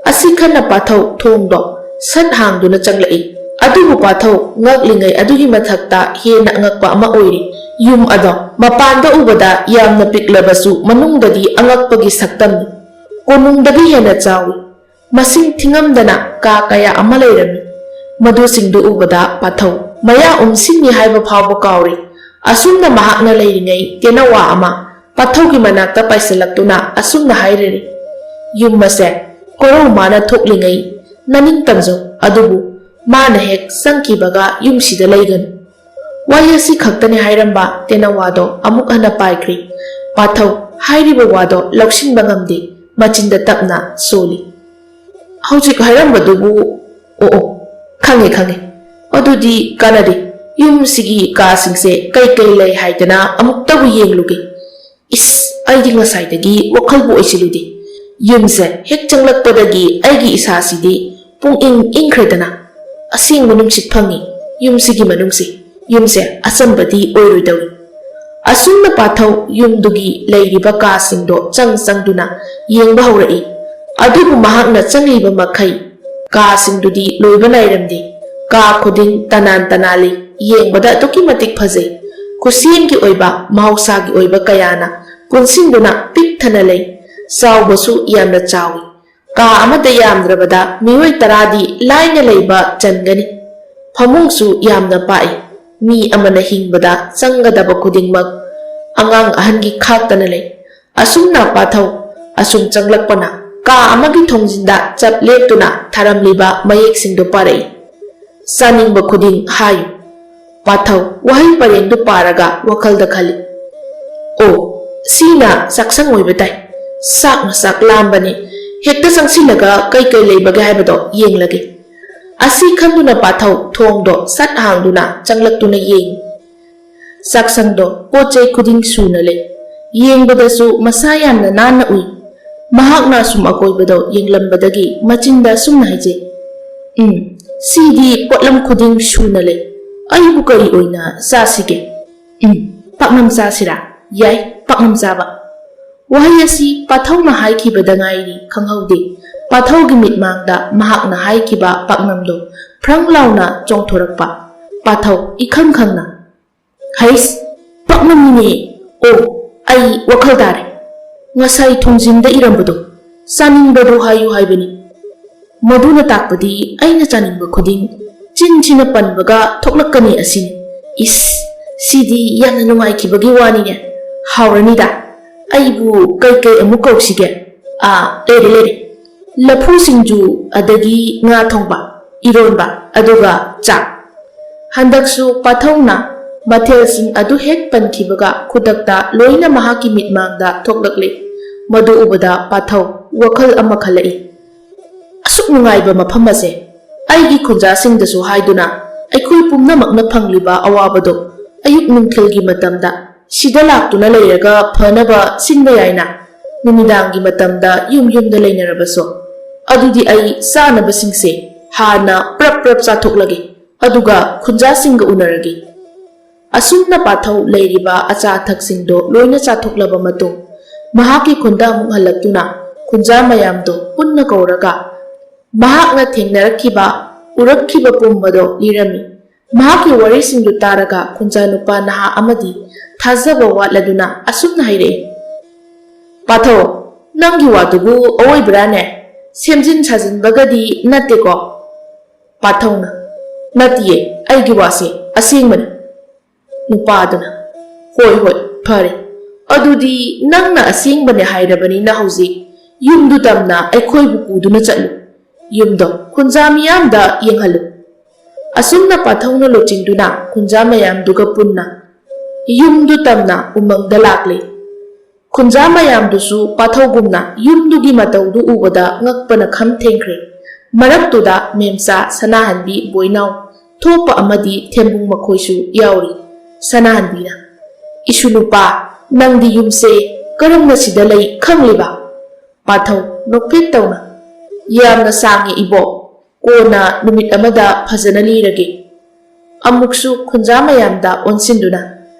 ꯑꯁꯤ ꯈꯟꯅ ꯄꯥꯊꯧ ꯊꯣꯡꯗꯣ ꯁꯠ ꯍꯥꯡꯗꯨꯅ ꯆꯪꯂꯛꯏ꯫ ꯑꯗꯨꯕꯨ ꯄꯥꯊꯧ ꯉꯛꯂꯤꯉꯩ ꯑꯗꯨꯒꯤ ꯃꯊꯛꯇ ꯍꯦꯟꯅ ꯑꯉꯛꯄ ꯑꯃ ꯑꯣꯏꯔꯤ꯫ ꯌꯨꯝ ꯑꯗꯣ ꯃꯄꯥꯟꯗ ꯎꯕꯗ ꯌꯥꯝꯅ ꯄꯤꯛꯂꯕꯁꯨ ꯃꯅꯨꯡꯗꯗꯤ ꯑꯉꯛꯄꯒꯤ ꯁꯛꯇꯝꯅꯤ꯫ ꯀꯣꯅꯨꯡꯗꯒꯤ ꯍꯦꯟꯅ ꯆꯥꯎꯏ꯫ ꯃꯁꯤꯡ ꯊꯤꯉꯝꯗꯅ ꯀꯥ ꯀꯌꯥ ꯑꯃ ꯂꯩꯔꯝꯃꯤ꯫ ꯃꯗꯨꯁꯤꯡꯗꯨ ꯎꯕꯗ ꯄꯥꯊꯧ ꯃꯌꯥ ꯎꯝꯁꯤꯟꯅꯤ ꯍꯥꯏꯕ ꯐꯥꯎꯕ ꯀꯥꯎꯔꯦ꯫ ꯑꯁꯨꯝꯅ ꯃꯍꯥꯛꯅ ꯂꯩꯔꯤꯉꯩ ꯇꯦꯅꯋꯥ ꯑꯃ ꯄꯥꯊꯧꯒꯤ ꯃꯅꯥꯛꯇ ꯄꯥꯏꯁꯤꯜꯂꯛꯇꯨꯅ ꯑꯁꯨꯝꯅ ꯍꯥꯏꯔꯔꯤ, "ꯌꯨꯝ ꯑꯁꯦ ꯀꯣꯔꯧ ꯃꯥꯅ ꯊꯣꯛꯂꯤꯉꯩ ꯅꯅꯤꯡ ꯇꯝꯖꯧ, ꯑꯗꯨꯕꯨ ꯃꯥꯅ ꯍꯦꯛ ꯆꯪꯈꯤꯕꯒ ꯌꯨꯝꯁꯤꯗ ꯂꯩꯒꯅꯨ"꯫ ꯋꯥꯍꯩ ꯑꯁꯤ ꯈꯛꯇꯅꯤ ꯍꯥꯏꯔꯝꯕ ꯇꯦꯅꯋꯥꯗꯣ ꯑꯃꯨꯛ ꯍꯟꯅ ꯄꯥꯏꯈ꯭ꯔꯤ꯫ ꯄꯥꯊꯧ ꯍꯥꯏꯔꯤꯕ ꯋꯥꯗꯣ ꯂꯧꯁꯤꯟꯕ ꯉꯝꯗꯦ, ꯃꯆꯤꯟꯗ ꯇꯞꯅ ꯁꯣꯜꯂꯤ꯫ "ꯍꯧꯖꯤꯛ ꯍꯥꯏꯔꯝꯕꯗꯨꯕꯨ? ꯑꯣ, ꯑꯣ, ꯈꯪꯉꯦ, ꯈꯪꯉꯦ꯫ ꯑꯗꯨꯗꯤ ꯀꯥꯟꯅꯗꯦ꯫ ꯌꯨꯝꯁꯤꯒꯤ ꯀꯥꯁꯤꯡꯁꯦ ꯀꯩ ꯀꯩ ꯂꯩ ꯍꯥꯏꯗꯅ ꯑꯃꯨꯛꯇꯕꯨ ꯌꯦꯡꯂꯨꯒꯦ꯫ ꯏꯁ, ꯑꯩꯗꯤ ꯉꯁꯥꯏꯗꯒꯤ ꯋꯥꯈꯜꯕꯨ ꯑꯣꯏꯁꯤꯜꯂꯨꯗꯦ꯫ ꯌꯨꯝꯁꯦ ꯍꯦꯛ ꯆꯪꯂꯛꯄꯗꯒꯤ ꯑꯩꯒꯤ ꯏꯁꯥꯁꯤꯗꯤ ꯄꯨꯡ ꯏꯪ ꯏꯪꯈ꯭ꯔꯦꯗꯅ꯫ ꯑꯁꯦꯡꯕ ꯅꯨꯡꯁꯤꯠ ꯐꯪꯉꯤ ꯌꯨꯝꯁꯤꯒꯤ ꯃꯅꯨꯡꯁꯦ꯫ ꯌꯨꯝꯁꯦ ꯑꯆꯝꯕꯗꯤ ꯑꯣꯏꯔꯣꯏꯗꯧꯔꯤ"꯫ ꯑꯁꯨꯝꯅ ꯄꯥꯊꯧ ꯌꯨꯝꯗꯨꯒꯤ ꯂꯩꯔꯤꯕ ꯀꯥꯁꯤꯡꯗꯣ ꯆꯪ ꯆꯪꯗꯨꯅ ꯌꯦꯡꯕ ꯍꯧꯔꯛꯏ꯫ ꯑꯗꯨꯕꯨ ꯃꯍꯥꯛꯅ ꯆꯪꯂꯤꯕ ꯃꯈꯩ ꯀꯥꯁꯤꯡꯗꯨꯗꯤ ꯂꯣꯏꯕ ꯅꯥꯏꯔꯝꯗꯦ꯫ ꯀꯥ ꯈꯨꯗꯤꯡ ꯇꯅꯥꯟ ꯇꯅꯥꯜꯂꯤ, ꯌꯦꯡꯕꯗ ꯑꯗꯨꯛꯀꯤ ꯃꯇꯤꯛ ꯐꯖꯩ꯫ ꯈꯨꯠꯁꯦꯝꯒꯤ ꯑꯣꯏꯕ, ꯃꯍꯧꯁꯥꯒꯤ ꯑꯣꯏꯕ ꯀꯌꯥꯅ ꯄꯨꯟꯁꯤꯟꯗꯨꯅ ꯄꯤꯛ ꯊꯟꯅ ꯂꯩ꯫ ꯆꯥꯎꯕꯁꯨ ꯌꯥꯝꯅ ꯆꯥꯎꯏ꯫ ꯀꯥ ꯑꯃꯗ ꯌꯥꯝꯗ꯭ꯔꯕꯗ ꯃꯤꯑꯣꯏ ꯇꯔꯥꯗꯤ ꯂꯥꯏꯅ ꯂꯩꯕ ꯆꯟꯒꯅꯤ꯫ ꯐꯃꯨꯡꯁꯨ ꯌꯥꯝꯅ ꯄꯥꯛꯏ꯫ ꯃꯤ ꯑꯃꯅ ꯍꯤꯡꯕꯗ ꯆꯪꯒꯗꯕ ꯈꯨꯗꯤꯡꯃꯛ ꯑꯉꯥꯡ ꯑꯍꯟꯒꯤ ꯈꯥꯛꯇꯅ ꯂꯩ꯫ ꯑꯁꯨꯝꯅ ꯄꯥꯊꯧ ꯑꯁꯨꯝ ꯆꯪꯂꯛꯄꯅ ꯀꯥ ꯑꯃꯒꯤ ꯊꯣꯡꯖꯤꯟꯗ ꯆꯞ ꯂꯦꯞꯇꯨꯅ ꯊꯥꯔꯝꯂꯤꯕ ꯃꯌꯦꯛꯁꯤꯡꯗꯨ ꯄꯥꯔꯛꯏ꯫ "ꯆꯥꯅꯤꯡꯕ ꯈꯨꯗꯤꯡ ꯍꯥꯏꯌꯨ"꯫ ꯄꯥꯊꯧ ꯋꯥꯍꯩ ꯄꯔꯦꯡꯗꯨ ꯄꯥꯔꯒ ꯋꯥꯈꯜꯗ ꯈꯜꯂꯤ, "ꯑꯣ, ꯁꯤꯅ ꯆꯥꯛꯁꯪ ꯑꯣꯏꯕ ꯇꯥꯏ꯫ ꯆꯥꯛꯅ ꯆꯥꯛ ꯂꯥꯝꯕꯅꯤ꯫ ꯍꯦꯛꯇ ꯆꯪꯁꯤꯜꯂꯒ ꯀꯩ ꯀꯩ ꯂꯩꯕꯒꯦ ꯍꯥꯏꯕꯗꯣ ꯌꯦꯡꯂꯒꯦ"꯫ ꯑꯁꯤ ꯈꯟꯗꯨꯅ ꯄꯥꯊꯧ ꯊꯣꯡꯗꯣ ꯁꯠ ꯍꯥꯡꯗꯨꯅ ꯆꯪꯂꯛꯇꯨꯅ ꯌꯦꯡꯉꯤ꯫ ꯆꯥꯛꯁꯪꯗꯣ ꯄꯣꯠ ꯆꯩ ꯈꯨꯗꯤꯡ ꯁꯨꯅ ꯂꯩ꯫ ꯌꯦꯡꯕꯗꯁꯨ ꯃꯁꯥ ꯌꯥꯝꯅ ꯅꯥꯟꯅ ꯎꯏ꯫ ꯃꯍꯥꯛꯅ ꯑꯁꯨꯝ ꯑꯀꯣꯏꯕꯗꯣ ꯌꯦꯡꯂꯝꯕꯗꯒꯤ ꯃꯆꯤꯟꯗ ꯑꯁꯨꯝꯅ ꯍꯥꯏꯖꯩ, "ꯎꯝ, ꯁꯤꯗꯤ ꯄꯣꯠꯂꯝ ꯈꯨꯗꯤꯡ ꯁꯨꯅ ꯂꯩ꯫ ꯑꯩꯕꯨ ꯀꯔꯤ ꯑꯣꯏꯅ ꯆꯥꯁꯤꯒꯦ? ꯎꯝ, ꯄꯥꯛꯅꯝ ꯆꯥꯁꯤꯔꯥ? ꯌꯥꯏ, ꯄꯥꯛꯅꯝ ꯆꯥꯕ"꯫ ꯋꯥꯍꯩ ꯑꯁꯤ ꯄꯥꯊꯧꯅ ꯍꯥꯏꯈꯤꯕꯗ ꯉꯥꯏꯔꯤ ꯈꯪꯍꯧꯗꯦ꯫ ꯄꯥꯊꯧꯒꯤ ꯃꯤꯠꯃꯥꯡꯗ ꯃꯍꯥꯛꯅ ꯍꯥꯏꯈꯤꯕ ꯄꯥꯛꯅꯝꯗꯣ ꯐ꯭ꯔꯪ ꯂꯥꯎꯅ ꯆꯣꯡꯊꯣꯔꯛꯄ꯫ ꯄꯥꯊꯧ ꯏꯈꯪ ꯈꯪꯅ, "ꯍꯩꯁ, ꯄꯥꯛꯅꯝꯅꯤꯅꯦ! ꯑꯣ, ꯑꯩ ꯋꯥꯈꯜ ꯇꯥꯔꯦ꯫ ꯉꯁꯥꯏ ꯊꯣꯡꯖꯤꯟꯗ ꯏꯔꯝꯕꯗꯣ, ꯆꯥꯅꯤꯡꯕꯗꯨ ꯍꯥꯏꯌꯨ ꯍꯥꯏꯕꯅꯤ꯫ ꯃꯗꯨꯅ ꯇꯥꯛꯄꯗꯤ ꯑꯩꯅ ꯆꯥꯅꯤꯡꯕ ꯈꯨꯗꯤꯡ ꯆꯤꯟꯁꯤꯅ ꯄꯟꯕꯒ ꯊꯣꯛꯂꯛꯀꯅꯤ ꯑꯁꯤꯅꯤ꯫ ꯏꯁ, ꯁꯤꯗꯤ ꯌꯥꯝꯅ ꯅꯨꯡꯉꯥꯏꯈꯤꯕꯒꯤ ꯋꯥꯅꯤꯅꯦ꯫ ꯍꯥꯎꯔꯅꯤꯗ꯫ ꯑꯩꯕꯨ ꯀꯩꯀꯩ ꯑꯃꯨꯛ ꯀꯧꯁꯤꯒꯦ? ꯑꯥ, ꯂꯩꯔꯦ, ꯂꯩꯔꯦ꯫ ꯂꯐꯨ ꯁꯤꯡꯖꯨ, ꯑꯗꯒꯤ ꯉꯥ ꯊꯣꯡꯕ, ꯏꯔꯣꯟꯕ, ꯑꯗꯨꯒ ꯆꯥꯛ꯫ ꯍꯟꯗꯛꯁꯨ ꯄꯥꯊꯧꯅ ꯃꯊꯦꯜꯁꯤꯡ ꯑꯗꯨ ꯍꯦꯛ ꯄꯟꯈꯤꯕꯒ ꯈꯨꯗꯛꯇ ꯂꯣꯏꯅ ꯃꯍꯥꯛꯀꯤ ꯃꯤꯠꯃꯥꯡꯗ ꯊꯣꯛꯂꯛꯂꯦ꯫ ꯃꯗꯨ ꯎꯕꯗ ꯄꯥꯊꯧ ꯋꯥꯈꯜ ꯑꯃ ꯈꯜꯂꯛꯏ꯫ ꯑꯁꯨꯛ ꯅꯨꯡꯉꯥꯏꯕ ꯃꯐꯝ ꯑꯁꯦ ꯑꯩꯒꯤ ꯈꯨꯟꯖꯥꯁꯤꯡꯗꯁꯨ ꯍꯥꯏꯗꯨꯅ ꯑꯩꯈꯣꯏ ꯄꯨꯝꯅꯃꯛꯅ ꯐꯪꯂꯤꯕ ꯑꯋꯥꯕꯗꯣ ꯑꯌꯨꯛ ꯅꯨꯡꯊꯤꯜꯒꯤ ꯃꯇꯝꯗ ꯁꯤꯗ ꯂꯥꯛꯇꯨꯅ ꯂꯩꯔꯒ ꯐꯅꯕ ꯁꯤꯟꯕ ꯌꯥꯏꯅ꯫ ꯅꯨꯃꯤꯗꯥꯡꯒꯤ ꯃꯇꯝꯗ ꯌꯨꯝ ꯌꯨꯝꯗ ꯂꯩꯅꯔꯕꯁꯨ꯫ ꯑꯗꯨꯗꯤ ꯑꯩ ꯆꯥꯅꯕꯁꯤꯡꯁꯦ ꯍꯥꯟꯅ ꯄ꯭ꯔꯞ ꯄ꯭ꯔꯞ ꯆꯥꯊꯣꯛꯂꯒꯦ, ꯑꯗꯨꯒ ꯈꯨꯟꯖꯥꯁꯤꯡꯒ ꯎꯅꯔꯒꯦ꯫ ꯑꯁꯨꯝꯅ ꯄꯥꯊꯧ ꯂꯩꯔꯤꯕ ꯑꯆꯥ ꯑꯊꯛꯁꯤꯡꯗꯣ ꯂꯣꯏꯅ ꯆꯥꯊꯣꯛꯂꯕ ꯃꯇꯨꯡ, ꯃꯍꯥꯛꯀꯤ ꯈꯨꯟꯗ ꯑꯃꯨꯛ ꯍꯜꯂꯛꯇꯨꯅ ꯈꯨꯟꯖꯥ ꯃꯌꯥꯝꯗꯣ ꯄꯨꯟꯅ ꯀꯧꯔꯒ ꯃꯍꯥꯛꯅ ꯊꯦꯡꯅꯔꯛꯈꯤꯕ, ꯎꯔꯛꯈꯤꯕ ꯄꯨꯝꯕꯗꯣ ꯂꯤꯔꯝꯃꯤ꯫ ꯃꯍꯥꯛꯀꯤ ꯋꯥꯔꯤꯁꯤꯡꯗꯨ ꯇꯥꯔꯒ ꯈꯨꯟꯖꯥ ꯅꯨꯄꯥ ꯅꯍꯥ ꯑꯃꯗꯤ ꯊꯥꯖꯕ ꯋꯥꯠꯂꯗꯨꯅ ꯑꯁꯨꯝꯅ ꯍꯥꯏꯔꯛꯏ, "ꯄꯥꯊꯧ, ꯅꯪꯒꯤ ꯋꯥꯗꯨꯕꯨ ꯑꯋꯣꯏꯕ꯭ꯔꯥꯅꯦ? ꯁꯦꯝꯖꯤꯟ ꯁꯥꯖꯤꯟꯕꯒꯗꯤ ꯅꯠꯇꯦꯀꯣ?" ꯄꯥꯊꯧꯅ, "ꯅꯠꯇꯤꯌꯦ, ꯑꯩꯒꯤ ꯋꯥꯁꯦ ꯑꯁꯦꯡꯕꯅꯤ꯫" ꯅꯨꯄꯥꯗꯨꯅ, "ꯍꯣꯏ, ꯍꯣꯏ, ꯐꯔꯦ꯫ ꯑꯗꯨꯗꯤ ꯅꯪꯅ ꯑꯁꯦꯡꯕꯅꯦ ꯍꯥꯏꯔꯕꯅꯤꯅ ꯍꯧꯖꯤꯛ ꯌꯨꯝꯗꯨ ꯇꯝꯅ ꯑꯩꯈꯣꯏꯕꯨ ꯄꯨꯗꯨꯅ ꯆꯠꯂꯨ꯫ ꯌꯨꯝꯗꯣ ꯈꯨꯟꯖꯥ ꯃꯤꯌꯥꯝꯗ ꯌꯦꯡꯍꯜꯂꯨ꯫" ꯑꯁꯨꯝꯅ ꯄꯥꯊꯧꯅ ꯂꯨꯆꯤꯡꯗꯨꯅ ꯈꯨꯟꯖꯥ ꯃꯌꯥꯝꯗꯨꯒ ꯄꯨꯟꯅ ꯌꯨꯝꯗꯨ ꯇꯝꯅ ꯎꯃꯪꯗ ꯂꯥꯛꯂꯦ꯫ ꯈꯨꯟꯖꯥ ꯃꯌꯥꯝꯗꯨꯁꯨ ꯄꯥꯊꯧꯒꯨꯝꯅ ꯌꯨꯝꯗꯨꯒꯤ ꯃꯇꯧꯗꯨ ꯎꯕꯗ ꯉꯛꯄꯅ ꯈꯝ ꯊꯦꯡꯈ꯭ꯔꯦ꯫ ꯃꯔꯛꯇꯨꯗ ꯃꯦꯝꯆꯥ ꯁꯅꯥꯍꯟꯕꯤ ꯕꯣꯏꯅꯥꯎ ꯊꯣꯛꯄ ꯑꯃꯗꯤ ꯊꯦꯝꯕꯨꯡ ꯃꯈꯣꯏꯁꯨ ꯌꯥꯎꯔꯤ꯫ ꯁꯅꯥꯍꯟꯕꯤꯅ, "ꯏꯁꯨ ꯅꯨꯄꯥ, ꯅꯪꯗꯤ ꯌꯨꯝꯁꯦ ꯀꯔꯝꯅ ꯁꯤꯗ ꯂꯩ ꯈꯪꯂꯤꯕ?" ꯄꯥꯊꯧ ꯅꯣꯛꯐꯦꯠ ꯇꯧꯅ, "ꯌꯥꯝꯅ ꯁꯥꯡꯉꯦ ꯏꯕꯣꯛ, ꯀꯣꯟꯅ ꯅꯨꯃꯤꯠ ꯑꯃꯗ ꯐꯖꯅ ꯂꯤꯔꯒꯦ꯫" ꯑꯃꯨꯛꯁꯨ ꯈꯨꯟꯖꯥ ꯃꯌꯥꯝꯗ ꯑꯣꯟꯁꯤꯟꯗꯨꯅ,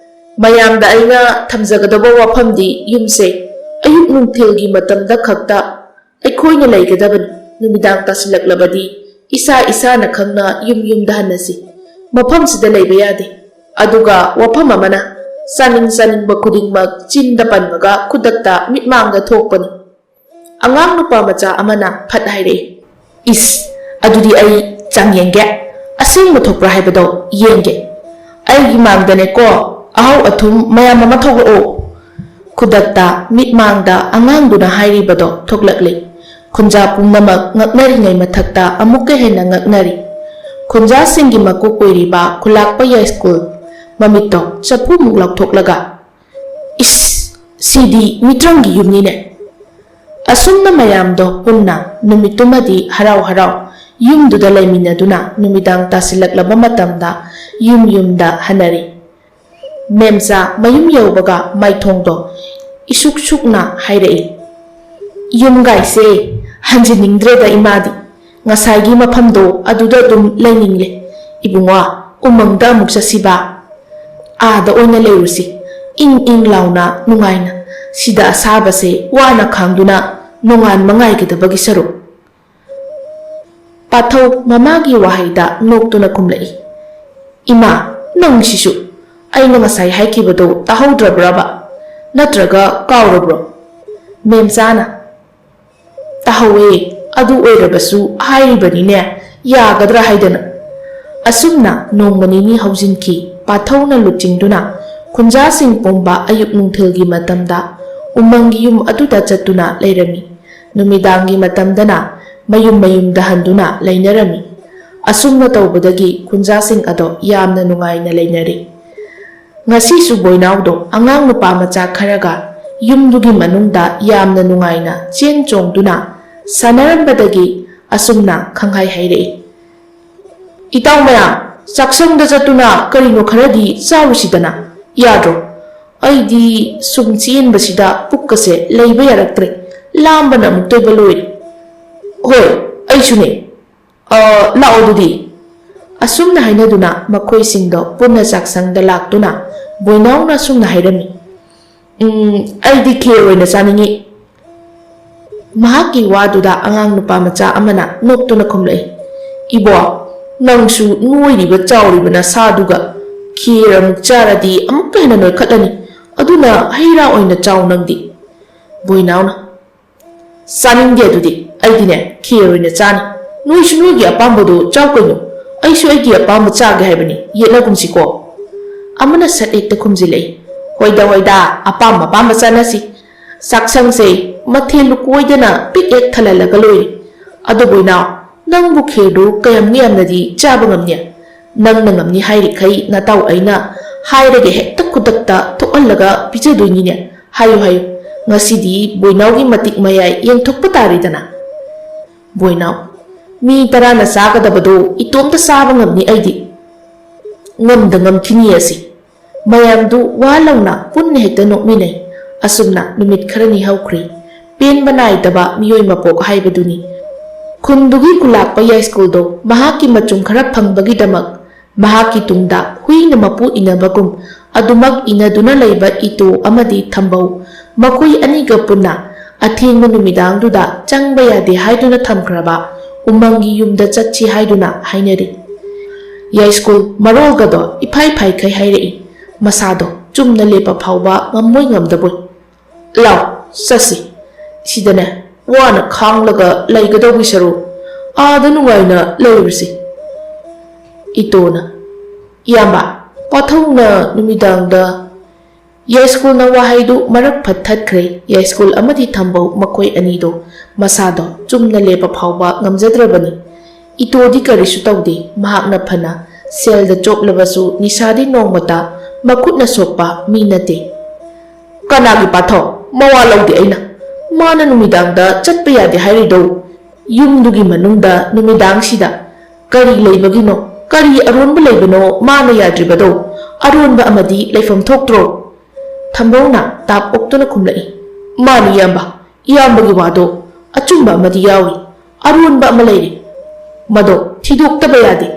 "ꯃꯌꯥꯝꯗ ꯑꯩꯅ ꯊꯝꯖꯒꯗꯕ ꯋꯥꯐꯝꯗꯤ ꯌꯨꯝꯁꯦ ꯑꯌꯨꯛ ꯅꯨꯡꯊꯤꯜꯒꯤ ꯃꯇꯝꯗ ꯈꯛꯇ ꯑꯩꯈꯣꯏꯅ ꯂꯩꯒꯗꯕꯅꯤ꯫ ꯅꯨꯃꯤꯗꯥꯡ ꯇꯥꯁꯤꯜꯂꯛꯂꯕꯗꯤ ꯏꯁꯥ ꯏꯁꯥꯅ ꯈꯪꯅ ꯌꯨꯝ ꯌꯨꯝꯗ ꯍꯟꯅꯁꯤ꯫ ꯃꯐꯝꯁꯤꯗ ꯂꯩꯕ ꯌꯥꯗꯦ꯫ ꯑꯗꯨꯒ ꯋꯥꯐꯝ ꯑꯃꯅ, ꯆꯥꯅꯤꯡ ꯆꯥꯅꯤꯡꯕ ꯈꯨꯗꯤꯡꯃꯛ ꯆꯤꯟꯗ ꯄꯟꯕꯒ ꯈꯨꯗꯛꯇ ꯃꯤꯠꯃꯥꯡꯗ ꯊꯣꯛꯄꯅꯤ꯫" ꯑꯉꯥꯡ ꯅꯨꯄꯥ ꯃꯆꯥ ꯑꯃꯅ ꯐꯠ ꯍꯥꯏꯔꯛꯏ, "ꯏꯁ, ꯑꯗꯨꯗꯤ ꯑꯩ ꯆꯥꯡꯌꯦꯡꯒꯦ꯫ "ꯑꯁꯦꯡꯕ ꯊꯣꯛꯄ꯭ꯔꯥ ꯍꯥꯏꯕꯗꯣ ꯌꯦꯡꯒꯦ꯫ ꯑꯩꯒꯤ ꯃꯥꯡꯗꯅꯦꯀꯣ, ꯑꯍꯧ ꯑꯊꯨꯝ ꯃꯌꯥꯝ ꯑꯃ ꯊꯣꯛꯂꯛꯑꯣ꯫" ꯈꯨꯗꯛꯇ ꯃꯤꯠꯃꯥꯡꯗ ꯑꯉꯥꯡꯗꯨꯅ ꯍꯥꯏꯔꯤꯕꯗꯣ ꯊꯣꯛꯂꯛꯂꯤ꯫ ꯈꯨꯟꯖꯥ ꯄꯨꯝꯅꯃꯛ ꯉꯛꯅꯔꯤꯉꯩ ꯃꯊꯛꯇ ꯑꯃꯨꯛꯀ ꯍꯦꯟꯅ ꯉꯛꯅꯔꯤ꯫ ꯈꯨꯟꯖꯥꯁꯤꯡꯒꯤ ꯃꯀꯣꯛ ꯑꯣꯏꯔꯤꯕ ꯈꯨꯂꯥꯛꯄ ꯌꯥꯏꯁ꯭ꯀꯨꯜ ꯃꯃꯤꯠꯇꯣ ꯆꯐꯨꯃꯨꯛ ꯂꯥꯎꯊꯣꯛꯂꯒ, "ꯏꯁ, ꯁꯤꯗꯤ ꯃꯤꯇ꯭ꯔꯪꯒꯤ ꯌꯨꯝꯅꯤꯅꯦ!" ꯑꯁꯨꯝꯅ ꯃꯌꯥꯝꯗꯣ ꯄꯨꯟꯅ ꯅꯨꯃꯤꯠꯇꯨꯃꯗꯤ ꯍꯔꯥꯎ ꯍꯔꯥꯎ ꯌꯨꯝꯗꯨꯗ ꯂꯩꯃꯤꯟꯅꯗꯨꯅ ꯅꯨꯃꯤꯗꯥꯡ ꯇꯥꯁꯤꯜꯂꯛꯂꯕ ꯃꯇꯝꯗ ꯌꯨꯝ ꯌꯨꯝꯗ ꯍꯟꯅꯔꯤ꯫ ꯃꯦꯝꯆꯥ ꯃꯌꯨꯝ ꯌꯧꯕꯒ ꯃꯥꯏꯊꯣꯡꯗꯣ ꯏꯁꯨꯛ ꯁꯨꯛꯅ ꯍꯥꯏꯔꯛꯏ, "ꯌꯨꯝꯒꯥꯏꯁꯦ ꯍꯟꯖꯤꯟꯅꯤꯡꯗ꯭ꯔꯦꯗ ꯏꯃꯥꯗꯤ꯫ ꯉꯁꯥꯏꯒꯤ ꯃꯐꯝꯗꯣ ꯑꯗꯨꯗ ꯑꯗꯨꯝ ꯂꯩꯅꯤꯡꯂꯦ꯫ ꯏꯕꯨꯡꯉꯣ, ꯎꯃꯪꯗ ꯑꯃꯨꯛ ꯆꯠꯁꯤꯕ꯫ ꯑꯥꯗ ꯑꯣꯏꯅ ꯂꯩꯔꯨꯁꯤ꯫ ꯏꯪ ꯏꯪ ꯂꯥꯎꯅ ꯅꯨꯡꯉꯥꯏꯅ꯫ ꯁꯤꯗ ꯑꯁꯥꯕꯁꯦ ꯋꯥꯅ ꯈꯥꯡꯗꯨꯅ ꯅꯣꯡꯉꯥꯟꯕ ꯉꯥꯏꯒꯗꯕꯒꯤ ꯁꯔꯨꯛ꯫" ꯄꯥꯊꯧ ꯃꯃꯥꯒꯤ ꯋꯥꯍꯩꯗ ꯅꯣꯛꯇꯨꯅ ꯈꯨꯝꯂꯛꯏ, "ꯏꯃꯥ, ꯅꯪꯁꯤꯁꯨ! ꯑꯩꯅ ꯉꯁꯥꯏ ꯍꯥꯏꯈꯤꯕꯗꯣ ꯇꯥꯍꯧꯗ꯭ꯔꯕ꯭ꯔꯕ? ꯅꯠꯇ꯭ꯔꯒ ꯀꯥꯎꯔꯕ꯭ꯔꯣ?" ꯃꯦꯝꯆꯥꯅ, "ꯇꯥꯍꯧꯋꯦ, ꯑꯗꯨ ꯑꯣꯏꯔꯕꯁꯨ ꯍꯥꯏꯔꯤꯕꯅꯤꯅꯦ, ꯌꯥꯒꯗ꯭ꯔꯥ ꯍꯥꯏꯗꯅ꯫" ꯑꯁꯨꯝꯅ ꯅꯣꯡꯃ ꯅꯤꯅꯤ ꯍꯧꯖꯤꯟꯈꯤ꯫ ꯄꯥꯊꯧꯅ ꯂꯨꯆꯤꯡꯗꯨꯅ ꯈꯨꯟꯖꯥꯁꯤꯡ ꯄꯨꯝꯕ ꯑꯌꯨꯛ ꯅꯨꯡꯊꯤꯜꯒꯤ ꯃꯇꯝꯗ ꯎꯃꯪꯒꯤ ꯌꯨꯝ ꯑꯗꯨꯗ ꯆꯠꯇꯨꯅ ꯂꯩꯔꯝꯃꯤ꯫ ꯅꯨꯃꯤꯗꯥꯡꯒꯤ ꯃꯇꯝꯗꯅ ꯃꯌꯨꯝ ꯃꯌꯨꯝꯗ ꯍꯟꯗꯨꯅ ꯂꯩꯅꯔꯝꯃꯤ꯫ ꯑꯁꯨꯝꯅ ꯇꯧꯕꯗꯒꯤ ꯈꯨꯟꯖꯥꯁꯤꯡ ꯑꯗꯣ ꯌꯥꯝꯅ ꯅꯨꯡꯉꯥꯏꯅ ꯂꯩꯅꯔꯤ꯫ ꯉꯁꯤꯁꯨ ꯕꯣꯏꯅꯥꯎꯗꯣ ꯑꯉꯥꯡ ꯅꯨꯄꯥ ꯃꯆꯥ ꯈꯔꯒ ꯌꯨꯝꯗꯨꯒꯤ ꯃꯅꯨꯡꯗ ꯌꯥꯝꯅ ꯅꯨꯡꯉꯥꯏꯅ ꯆꯦꯟ ꯆꯣꯡꯗꯨꯅ ꯁꯥꯟꯅꯔꯝꯕꯗꯒꯤ ꯑꯁꯨꯝꯅ ꯈꯪꯍꯥꯏ ꯍꯥꯏꯔꯛꯏ, "ꯏꯇꯥꯎ ꯃꯌꯥꯝ, ꯆꯥꯛꯁꯪꯗ ꯆꯠꯇꯨꯅ ꯀꯔꯤꯅꯣ ꯈꯔꯗꯤ ꯆꯥꯔꯨꯁꯤꯗꯅ, ꯌꯥꯗ꯭ꯔꯣ? ꯑꯩꯗꯤ ꯁꯨꯝ ꯆꯦꯟꯕꯁꯤꯗ ꯄꯨꯛꯀꯁꯦ ꯂꯩꯕ ꯌꯥꯔꯛꯇ꯭ꯔꯦ, ꯂꯥꯝꯕꯅ ꯑꯃꯨꯛꯇꯣꯏꯕ ꯂꯣꯏꯔꯦ꯫" "ꯍꯣꯏ, ꯑꯩꯁꯨꯅꯦ꯫ ꯑ, ꯂꯥꯛꯑꯣ ꯑꯗꯨꯗꯤ꯫" ꯑꯁꯨꯝꯅ ꯍꯥꯏꯅꯗꯨꯅ ꯃꯈꯣꯏꯁꯤꯡꯗꯣ ꯄꯨꯟꯅ ꯆꯥꯛꯁꯪꯗ ꯂꯥꯛꯇꯨꯅ ꯕꯣꯏꯅꯥꯎꯅ ꯑꯁꯨꯝꯅ ꯍꯥꯏꯔꯝꯃꯤ, "ꯎꯝ, ꯑꯩꯗꯤ ꯈꯦꯔ ꯑꯣꯏꯅ ꯆꯥꯅꯤꯡꯉꯤ꯫" ꯃꯍꯥꯛꯀꯤ ꯋꯥꯗꯨꯗ ꯑꯉꯥꯡ ꯅꯨꯄꯥ ꯃꯆꯥ ꯑꯃꯅ ꯅꯣꯛꯇꯨꯅ ꯈꯨꯝꯂꯛꯏ, "ꯏꯕꯣ, ꯅꯪꯁꯨ ꯅꯣꯏꯔꯤꯕ ꯆꯥꯎꯔꯤꯕ ꯅꯁꯥꯗꯨꯒ ꯈꯦꯔ ꯑꯃꯨꯛ ꯆꯥꯔꯗꯤ ꯑꯃꯨꯛꯀ ꯍꯦꯟꯅ ꯅꯣꯏꯈꯠꯂꯅꯤ꯫ ꯑꯗꯨꯅ ꯍꯩ ꯔꯥ ꯑꯣꯏꯅ ꯆꯥꯎ ꯅꯪꯗꯤ꯫" ꯕꯣꯏꯅꯥꯎꯅ, "ꯆꯥꯅꯤꯡꯗꯦ ꯑꯗꯨꯗꯤ, ꯑꯩꯗꯤꯅꯦ ꯈꯦꯔ ꯑꯣꯏꯅ ꯆꯥꯅꯤ꯫ ꯅꯣꯏꯁꯨ ꯅꯣꯏꯒꯤ ꯑꯄꯥꯝꯕꯗꯣ ꯆꯥꯎ ꯀꯩꯅꯣ꯫ "ꯑꯩꯁꯨ ꯑꯩꯒꯤ ꯑꯄꯥꯝꯕ ꯆꯥꯒꯦ ꯍꯥꯏꯕꯅꯤ, ꯌꯦꯠꯅꯒꯨꯝꯁꯤꯀꯣ?" ꯑꯃꯅ ꯁꯠ ꯍꯦꯛꯇ ꯈꯨꯝꯖꯤꯜꯂꯛꯏ꯫ "ꯍꯣꯏꯗ, ꯍꯣꯏꯗ, ꯑꯄꯥꯝ ꯑꯄꯥꯝꯕ ꯆꯥꯅꯁꯤ꯫ ꯆꯥꯛꯁꯪꯁꯦ ꯃꯊꯦꯜ ꯂꯨꯀꯣꯏꯗꯅ ꯄꯤꯛ ꯍꯦꯛ ꯊꯜꯍꯜꯂꯒ ꯂꯣꯏꯔꯦ꯫ ꯑꯗꯨꯕꯨ ꯏꯅꯥꯎ, ꯅꯪꯕꯨ ꯈꯦꯔꯗꯨ ꯀꯌꯥꯝ ꯌꯥꯝꯅꯗꯤ ꯆꯥꯕ ꯉꯝꯅꯤ? ꯅꯪꯅ ꯉꯝꯅꯤ ꯍꯥꯏꯔꯤꯈꯩ ꯅꯇꯥꯎ ꯑꯩꯅ ꯍꯥꯏꯔꯒ ꯍꯦꯛꯇ ꯈꯨꯗꯛꯇ ꯊꯣꯛꯍꯜꯂꯒ ꯄꯤꯖꯗꯣꯏꯅꯤꯅꯦ꯫ ꯍꯥꯏꯌꯨ, ꯍꯥꯏꯌꯨ, ꯉꯁꯤꯗꯤ ꯕꯣꯏꯅꯥꯎꯒꯤ ꯃꯇꯤꯛ ꯃꯌꯥꯏ ꯌꯦꯡꯊꯣꯛꯄ ꯇꯥꯔꯦꯗꯅ꯫" ꯕꯣꯏꯅꯥꯎ, "ꯃꯤ ꯇꯔꯥꯅ ꯆꯥꯒꯗꯕꯗꯣ ꯏꯇꯣꯝꯇ ꯆꯥꯕ ꯉꯝꯅꯤ ꯑꯩꯗꯤ꯫" ꯉꯝꯗ ꯉꯝꯈꯤꯅꯤ ꯑꯁꯤ꯫ ꯃꯌꯥꯝꯗꯨ ꯋꯥ ꯂꯥꯎꯅ ꯄꯨꯟꯅ ꯍꯦꯛꯇ ꯅꯣꯛꯃꯤꯟꯅꯩ꯫ ꯑꯁꯨꯝꯅ ꯅꯨꯃꯤꯠ ꯈꯔꯅꯤ ꯍꯧꯈ꯭ꯔꯦ꯫ ꯄꯦꯟꯕ ꯅꯥꯏꯗꯕ ꯃꯤꯑꯣꯏ ꯃꯄꯣꯛ ꯍꯥꯏꯕꯗꯨꯅꯤ꯫ ꯈꯨꯟꯗꯨꯒꯤ ꯈꯨꯂꯥꯛꯄ ꯌꯥꯏꯁ꯭ꯀꯨꯜꯗꯣ ꯃꯍꯥꯛꯀꯤ ꯃꯆꯨꯝ ꯈꯔ ꯐꯪꯕꯒꯤꯗꯃꯛ ꯃꯍꯥꯛꯀꯤ ꯇꯨꯡꯗ ꯍꯨꯏꯅ ꯃꯄꯨ ꯏꯟꯅꯕꯒꯨꯝ ꯑꯗꯨꯃꯛ ꯏꯟꯅꯗꯨꯅ ꯂꯩꯕ ꯏꯇꯣ ꯑꯃꯗꯤ ꯊꯝꯕꯧ, ꯃꯈꯣꯏ ꯑꯅꯤꯒ ꯄꯨꯟꯅ ꯑꯊꯦꯡꯕ ꯅꯨꯃꯤꯗꯥꯡꯗꯨꯗ ꯆꯪꯕ ꯌꯥꯗꯦ ꯍꯥꯏꯗꯨꯅ ꯊꯝꯈ꯭ꯔꯕ ꯎꯃꯪꯒꯤ ꯌꯨꯝꯗ ꯆꯠꯁꯤ ꯍꯥꯏꯗꯨꯅ ꯍꯥꯏꯅꯔꯤ꯫ ꯌꯥꯏꯁ꯭ꯀꯨꯜ ꯃꯔꯣꯜꯒꯗꯣ ꯏꯐꯥꯏ ꯐꯥꯏꯈꯩ ꯍꯥꯏꯔꯛꯏ꯫ ꯃꯁꯥꯗꯣ ꯆꯨꯝꯅ ꯂꯦꯞꯄ ꯐꯥꯎꯕ ꯉꯝꯃꯣꯏ ꯉꯝꯗꯕꯣꯏ꯫ "ꯂꯥꯎ, ꯆꯠꯁꯤ꯫ ꯁꯤꯗꯅꯦ ꯋꯥꯅ ꯈꯥꯡꯂꯒ ꯂꯩꯒꯗꯧꯕꯤ ꯁꯔꯨꯛ ꯑꯥꯗ ꯅꯨꯡꯉꯥꯏꯅ ꯂꯩꯔꯨꯁꯤ꯫" ꯏꯇꯣꯅ, "ꯏꯌꯥꯝꯕ, ꯄꯥꯊꯧꯅ ꯅꯨꯃꯤꯗꯥꯡꯗ..." ꯌꯥꯏꯁ꯭ꯀꯨꯜꯅ ꯋꯥꯍꯩꯗꯨ ꯃꯔꯛ ꯐꯠ ꯊꯠꯈ꯭ꯔꯦ꯫ ꯌꯥꯏꯁ꯭ꯀꯨꯜ ꯑꯃꯗꯤ ꯊꯝꯕꯧ ꯃꯈꯣꯏ ꯑꯅꯤꯗꯣ ꯃꯁꯥꯗꯣ ꯆꯨꯝꯅ ꯂꯦꯞꯄ ꯐꯥꯎꯕ ꯉꯝꯖꯗ꯭ꯔꯕꯅꯤ꯫ ꯏꯇꯣꯗꯤ ꯀꯔꯤꯁꯨ ꯇꯧꯗꯦ꯫ ꯃꯍꯥꯛꯅ ꯐꯅ ꯁꯦꯜꯗ ꯆꯣꯞꯂꯕꯁꯨ ꯅꯤꯁꯥꯗꯤ ꯅꯣꯡꯃꯇ ꯃꯈꯨꯠꯅ ꯁꯣꯛꯄ ꯃꯤ ꯅꯠꯇꯦ꯫ "ꯀꯅꯥꯒꯤ ꯄꯥꯊꯧ? ꯃꯋꯥ ꯂꯧꯗꯦ ꯑꯩꯅ꯫ ꯃꯥꯅ ꯅꯨꯃꯤꯗꯥꯡꯗ ꯆꯠꯄ ꯌꯥꯗꯦ ꯍꯥꯏꯔꯤꯗꯣ? ꯌꯨꯝꯗꯨꯒꯤ ꯃꯅꯨꯡꯗ ꯅꯨꯃꯤꯗꯥꯡꯁꯤꯗ ꯀꯔꯤ ꯂꯩꯕꯒꯤꯅꯣ? ꯀꯔꯤ ꯑꯔꯣꯟꯕ ꯂꯩꯕꯅꯣ ꯃꯥꯅ ꯌꯥꯗ꯭ꯔꯤꯕꯗꯣ? ꯑꯔꯣꯟꯕ ꯑꯃꯗꯤ ꯂꯩꯐꯝ ꯊꯣꯛꯇ꯭ꯔꯣ?" ꯊꯝꯕꯧꯅ ꯇꯥꯞ ꯑꯣꯛꯇꯨꯅ ꯈꯨꯝꯂꯛꯏ꯫ "ꯃꯥꯅꯤ ꯏꯌꯥꯝꯕ, ꯏꯌꯥꯝꯕꯒꯤ ꯋꯥꯗꯣ ꯑꯆꯨꯝꯕ ꯑꯃꯗꯤ ꯌꯥꯎꯔꯤ꯫ ꯑꯔꯣꯟꯕ ꯑꯃ ꯂꯩꯔꯦ꯫ ꯃꯗꯣ ꯊꯤꯗꯣꯛꯇꯕ ꯌꯥꯗꯦ꯫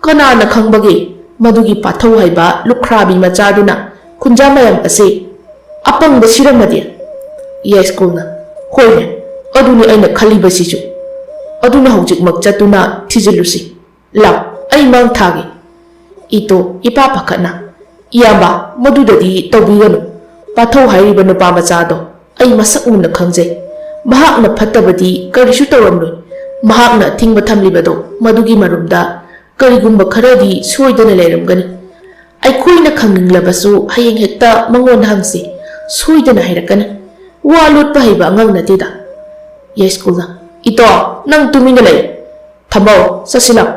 ꯀꯅꯥꯅ ꯈꯪꯕꯒꯦ ꯃꯗꯨꯒꯤ ꯄꯥꯊꯧ ꯍꯥꯏꯕ ꯂꯨꯈ꯭ꯔꯥꯕꯤ ꯃꯆꯥꯗꯨꯅ ꯈꯨꯟꯖꯥ ꯃꯌꯥꯝ ꯑꯁꯦ ꯑꯄꯪꯕ ꯁꯤꯔꯝꯃꯗꯤ?" ꯌꯥꯏꯁ꯭ꯀꯨꯜꯅ, "ꯍꯣꯏꯅꯦ, ꯑꯗꯨꯅꯤ ꯑꯩꯅ ꯈꯜꯂꯤꯕꯁꯤꯁꯨ꯫ ꯑꯗꯨꯅ ꯍꯧꯖꯤꯛꯃꯛ ꯆꯠꯇꯨꯅ ꯊꯤꯖꯤꯜꯂꯨꯁꯤ꯫ ꯂꯥꯎ, ꯑꯩ ꯃꯥꯡ ꯊꯥꯒꯦ꯫" ꯏꯇꯣ ꯏꯄꯥ ꯄꯥꯈꯠꯅ, "ꯏꯌꯥꯝꯕ, ꯃꯗꯨꯗꯗꯤ ꯇꯧꯕꯤꯒꯅꯨ꯫ ꯄꯥꯊꯧ ꯍꯥꯏꯔꯤꯕ ꯅꯨꯄꯥ ꯃꯆꯥꯗꯣ ꯑꯩ ꯃꯁꯛ ꯃꯨꯟꯅ ꯈꯪꯖꯩ꯫ ꯃꯍꯥꯛꯅ ꯐꯠꯇꯕꯗꯤ ꯀꯔꯤꯁꯨ ꯇꯧꯔꯝꯂꯣꯏ꯫ ꯃꯍꯥꯛꯅ ꯑꯊꯤꯡꯕ ꯊꯝꯂꯤꯕꯗꯣ ꯃꯗꯨꯒꯤ ꯃꯔꯨꯝꯗ ꯀꯔꯤꯒꯨꯝꯕ ꯈꯔꯗꯤ ꯁꯣꯏꯗꯅ ꯂꯩꯔꯝꯒꯅꯤ꯫ ꯑꯩꯈꯣꯏꯅ ꯈꯪꯅꯤꯡꯂꯕꯁꯨ ꯍꯌꯦꯡ ꯍꯦꯛꯇ ꯃꯉꯣꯟꯗ ꯍꯪꯁꯤ, ꯁꯣꯏꯗꯅ ꯍꯥꯏꯔꯛꯀꯅꯤ꯫ ꯋꯥ ꯂꯣꯠꯄ ꯍꯩꯕ ꯑꯉꯥꯡ ꯅꯠꯇꯦꯗ꯫ ꯌꯥꯏꯁ꯭ꯀꯨꯜꯅ, "ꯏꯇꯣ, ꯅꯪ ꯇꯨꯃꯤꯟꯅ ꯂꯩ꯫ ꯊꯝꯕꯧ, ꯆꯠꯁꯤꯜꯂꯛ꯫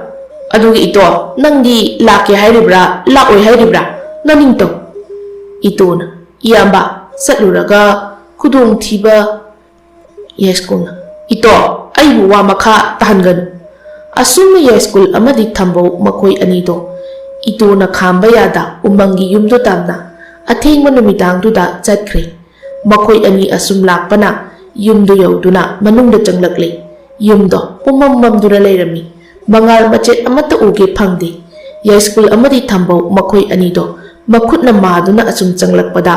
ꯑꯗꯨꯒ ꯏꯇꯣ, ꯅꯪꯗꯤ ꯂꯥꯛꯀꯦ ꯍꯥꯏꯔꯤꯕ꯭ꯔꯥ, ꯂꯥꯛꯑꯣꯏ ꯍꯥꯏꯔꯤꯕ꯭ꯔꯥ? ꯅꯅꯤꯡꯇꯧ꯫" ꯏꯇꯣꯅ, "ꯏꯌꯥꯝꯕ, ꯆꯠꯂꯨꯔꯒ ꯈꯨꯗꯣꯡꯊꯤꯕ꯫" ꯌꯥꯏꯁ꯭ꯀꯨꯜꯅ, "ꯏꯇꯣ, ꯑꯩꯕꯨ ꯋꯥ ꯃꯈꯥ ꯇꯥꯍꯟꯒꯅꯨ꯫" ꯑꯁꯨꯝꯅ ꯌꯥꯏꯁ꯭ꯀꯨꯜ ꯑꯃꯗꯤ ꯊꯝꯕꯧ ꯃꯈꯣꯏ ꯑꯅꯤꯗꯣ ꯏꯇꯣꯅ ꯈꯥꯝꯕ ꯌꯥꯗ ꯎꯃꯪꯒꯤ ꯌꯨꯝꯗꯨ ꯇꯝꯅ ꯑꯊꯦꯡꯕ ꯅꯨꯃꯤꯗꯥꯡꯗꯨꯗ ꯆꯠꯈ꯭ꯔꯦ꯫ ꯃꯈꯣꯏ ꯑꯅꯤ ꯑꯁꯨꯝ ꯂꯥꯛꯄꯅ ꯌꯨꯝꯗꯨ ꯌꯧꯗꯨꯅ ꯃꯅꯨꯡꯗ ꯆꯪꯂꯛꯂꯦ꯫ ꯌꯨꯝꯗꯣ ꯄꯨꯝꯃꯝ ꯃꯝꯗꯨꯅ ꯂꯩꯔꯝꯃꯤ꯫ ꯃꯉꯥꯜ ꯃꯆꯦꯠ ꯑꯃꯠꯇ ꯎꯒꯦ ꯐꯪꯗꯦ꯫ ꯌꯥꯏꯁ꯭ꯀꯨꯜ ꯑꯃꯗꯤ ꯊꯝꯕꯧ ꯃꯈꯣꯏ ꯑꯅꯤꯗꯣ ꯃꯈꯨꯠꯅ ꯃꯥꯗꯨꯅ ꯑꯁꯨꯝ ꯆꯪꯂꯛꯄꯗ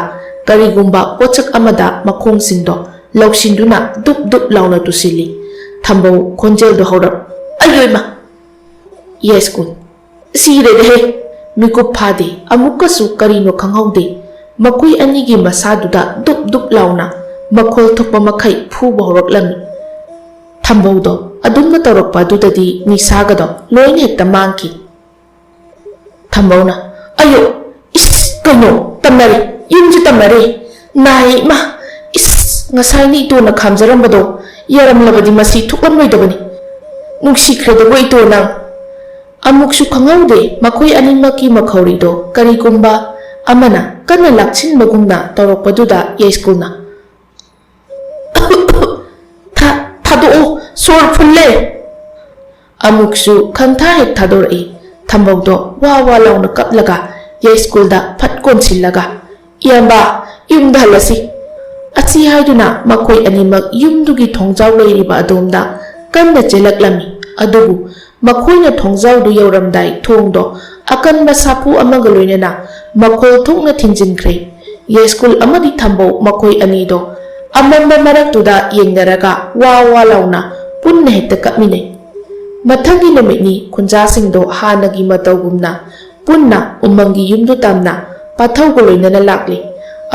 ꯀꯔꯤꯒꯨꯝꯕ ꯄꯣꯠꯁꯛ ꯑꯃꯗ ꯃꯈꯣꯡꯁꯤꯡꯗꯣ ꯂꯧꯁꯤꯟꯗꯨꯅ ꯗꯨꯞ ꯗꯨꯞ ꯂꯥꯎꯅ ꯇꯨꯁꯤꯜꯂꯤ꯫ ꯊꯝꯕꯧ ꯈꯣꯟꯖꯦꯜꯗꯣ ꯍꯧꯔꯞ, "ꯑꯌꯣꯏꯃ!" ꯌꯥꯏꯁ꯭ꯀꯨꯜ, "ꯁꯤꯔꯦꯗꯍꯦ!" ꯃꯤꯀꯨꯞ ꯐꯥꯗꯦ, ꯑꯃꯨꯛꯀꯁꯨ ꯀꯔꯤꯅꯣ ꯈꯪꯍꯧꯗꯦ꯫ ꯃꯈꯣꯏ ꯑꯅꯤꯒꯤ ꯃꯁꯥꯗꯨꯗ ꯗꯨꯞ ꯗꯨꯞ ꯂꯥꯎꯅ ꯃꯈꯣꯜ ꯊꯣꯛꯄ ꯃꯈꯩ ꯐꯨꯕ ꯍꯧꯔꯛꯂꯝꯃꯤ꯫ ꯊꯝꯕꯧꯗꯣ ꯑꯗꯨꯝꯅ ꯇꯧꯔꯛꯄ ꯑꯗꯨꯗꯗꯤ ꯅꯤꯁꯥꯒꯗꯣ ꯂꯣꯏꯅ ꯍꯦꯛꯇ ꯃꯥꯡꯈꯤ꯫ ꯊꯝꯕꯧꯅ, "ꯑꯌꯣ! ꯏꯁ! ꯀꯩꯅꯣ? ꯇꯝꯅꯔꯦ! ꯌꯨꯝꯁꯨ ꯇꯝꯅꯔꯦ! ꯅꯥꯏ, ꯏꯃꯥ! ꯏꯁ! ꯉꯁꯥꯏꯅ ꯏꯇꯣꯅ ꯈꯥꯝꯖꯔꯝꯕꯗꯣ ꯌꯥꯔꯝꯂꯕꯗꯤ ꯃꯁꯤ ꯊꯣꯛꯂꯝꯂꯣꯏꯗꯕꯅꯤ꯫ ꯅꯨꯡꯁꯤꯈ꯭ꯔꯦꯗꯀꯣ ꯏꯇꯣ ꯅꯪ!" ꯑꯃꯨꯛꯁꯨ ꯈꯪꯍꯧꯗꯦ ꯃꯈꯣꯏ ꯑꯅꯤꯃꯛꯀꯤ ꯃꯈꯧꯔꯤꯗꯣ ꯀꯔꯤꯒꯨꯝꯕ ꯑꯃꯅ ꯀꯟꯅ ꯂꯥꯛꯁꯤꯟꯕꯒꯨꯝꯅ ꯇꯧꯔꯛꯄꯗꯨꯗ ꯌꯥꯏꯁ꯭ꯀꯨꯜꯅ, "ꯊꯥ-, ꯊꯥꯗꯣꯛꯑꯣ, ꯁꯣꯔ ꯐꯨꯜꯂꯦ!" ꯑꯃꯨꯛꯁꯨ ꯈꯪꯊꯥ ꯍꯦꯛ ꯊꯥꯗꯣꯔꯛꯏ꯫ ꯊꯝꯕꯧꯗꯣ ꯋꯥ ꯋꯥ ꯂꯥꯎꯅ ꯀꯞꯂꯒ ꯌꯥꯏꯁ꯭ꯀꯨꯜꯗ ꯐꯠ ꯀꯣꯟꯁꯤꯜꯂꯒ, "ꯏꯌꯥꯝꯕ, ꯌꯨꯝꯗ ꯍꯜꯂꯁꯤ!" ꯑꯁꯤ ꯍꯥꯏꯗꯨꯅ ꯃꯈꯣꯏ ꯑꯅꯤꯃꯛ ꯌꯨꯝꯗꯨꯒꯤ ꯊꯣꯡꯖꯥꯎ ꯂꯩꯔꯤꯕ ꯑꯗꯣꯝꯗ ꯀꯟꯅ ꯆꯦꯜꯂꯛꯂꯝꯃꯤ꯫ ꯑꯗꯨꯕꯨ ꯃꯈꯣꯏꯅ ꯊꯣꯡꯖꯥꯎꯗꯨ ꯌꯧꯔꯝꯗꯥꯏ ꯊꯣꯡꯗꯣ ꯑꯀꯟꯕ ꯁꯥꯐꯨ ꯑꯃꯒ ꯂꯣꯏꯅꯅ ꯃꯈꯣꯜ ꯊꯣꯛꯅ ꯊꯤꯡꯖꯤꯟꯈ꯭ꯔꯦ꯫ ꯌꯥꯏꯁ꯭ꯀꯨꯜ ꯑꯃꯗꯤ ꯊꯝꯕꯧ ꯃꯈꯣꯏ ꯑꯅꯤꯗꯣ ꯑꯃꯝꯕ ꯃꯔꯛꯇꯨꯗ ꯌꯦꯡꯅꯔꯒ ꯋꯥ ꯋꯥ ꯂꯥꯎꯅ ꯄꯨꯟꯅ ꯍꯦꯛꯇ ꯀꯞꯃꯤꯟꯅꯩ꯫ ꯃꯊꯪꯒꯤ ꯅꯨꯃꯤꯠꯅꯤ ꯈꯨꯟꯖꯥꯁꯤꯡꯗꯣ ꯍꯥꯟꯅꯒꯤ ꯃꯇꯧꯒꯨꯝꯅ ꯄꯨꯟꯅ ꯎꯃꯪꯒꯤ ꯌꯨꯝꯗꯨ ꯇꯝꯅ ꯄꯥꯊꯧꯒ ꯂꯣꯏꯅꯅ ꯂꯥꯛꯂꯤ꯫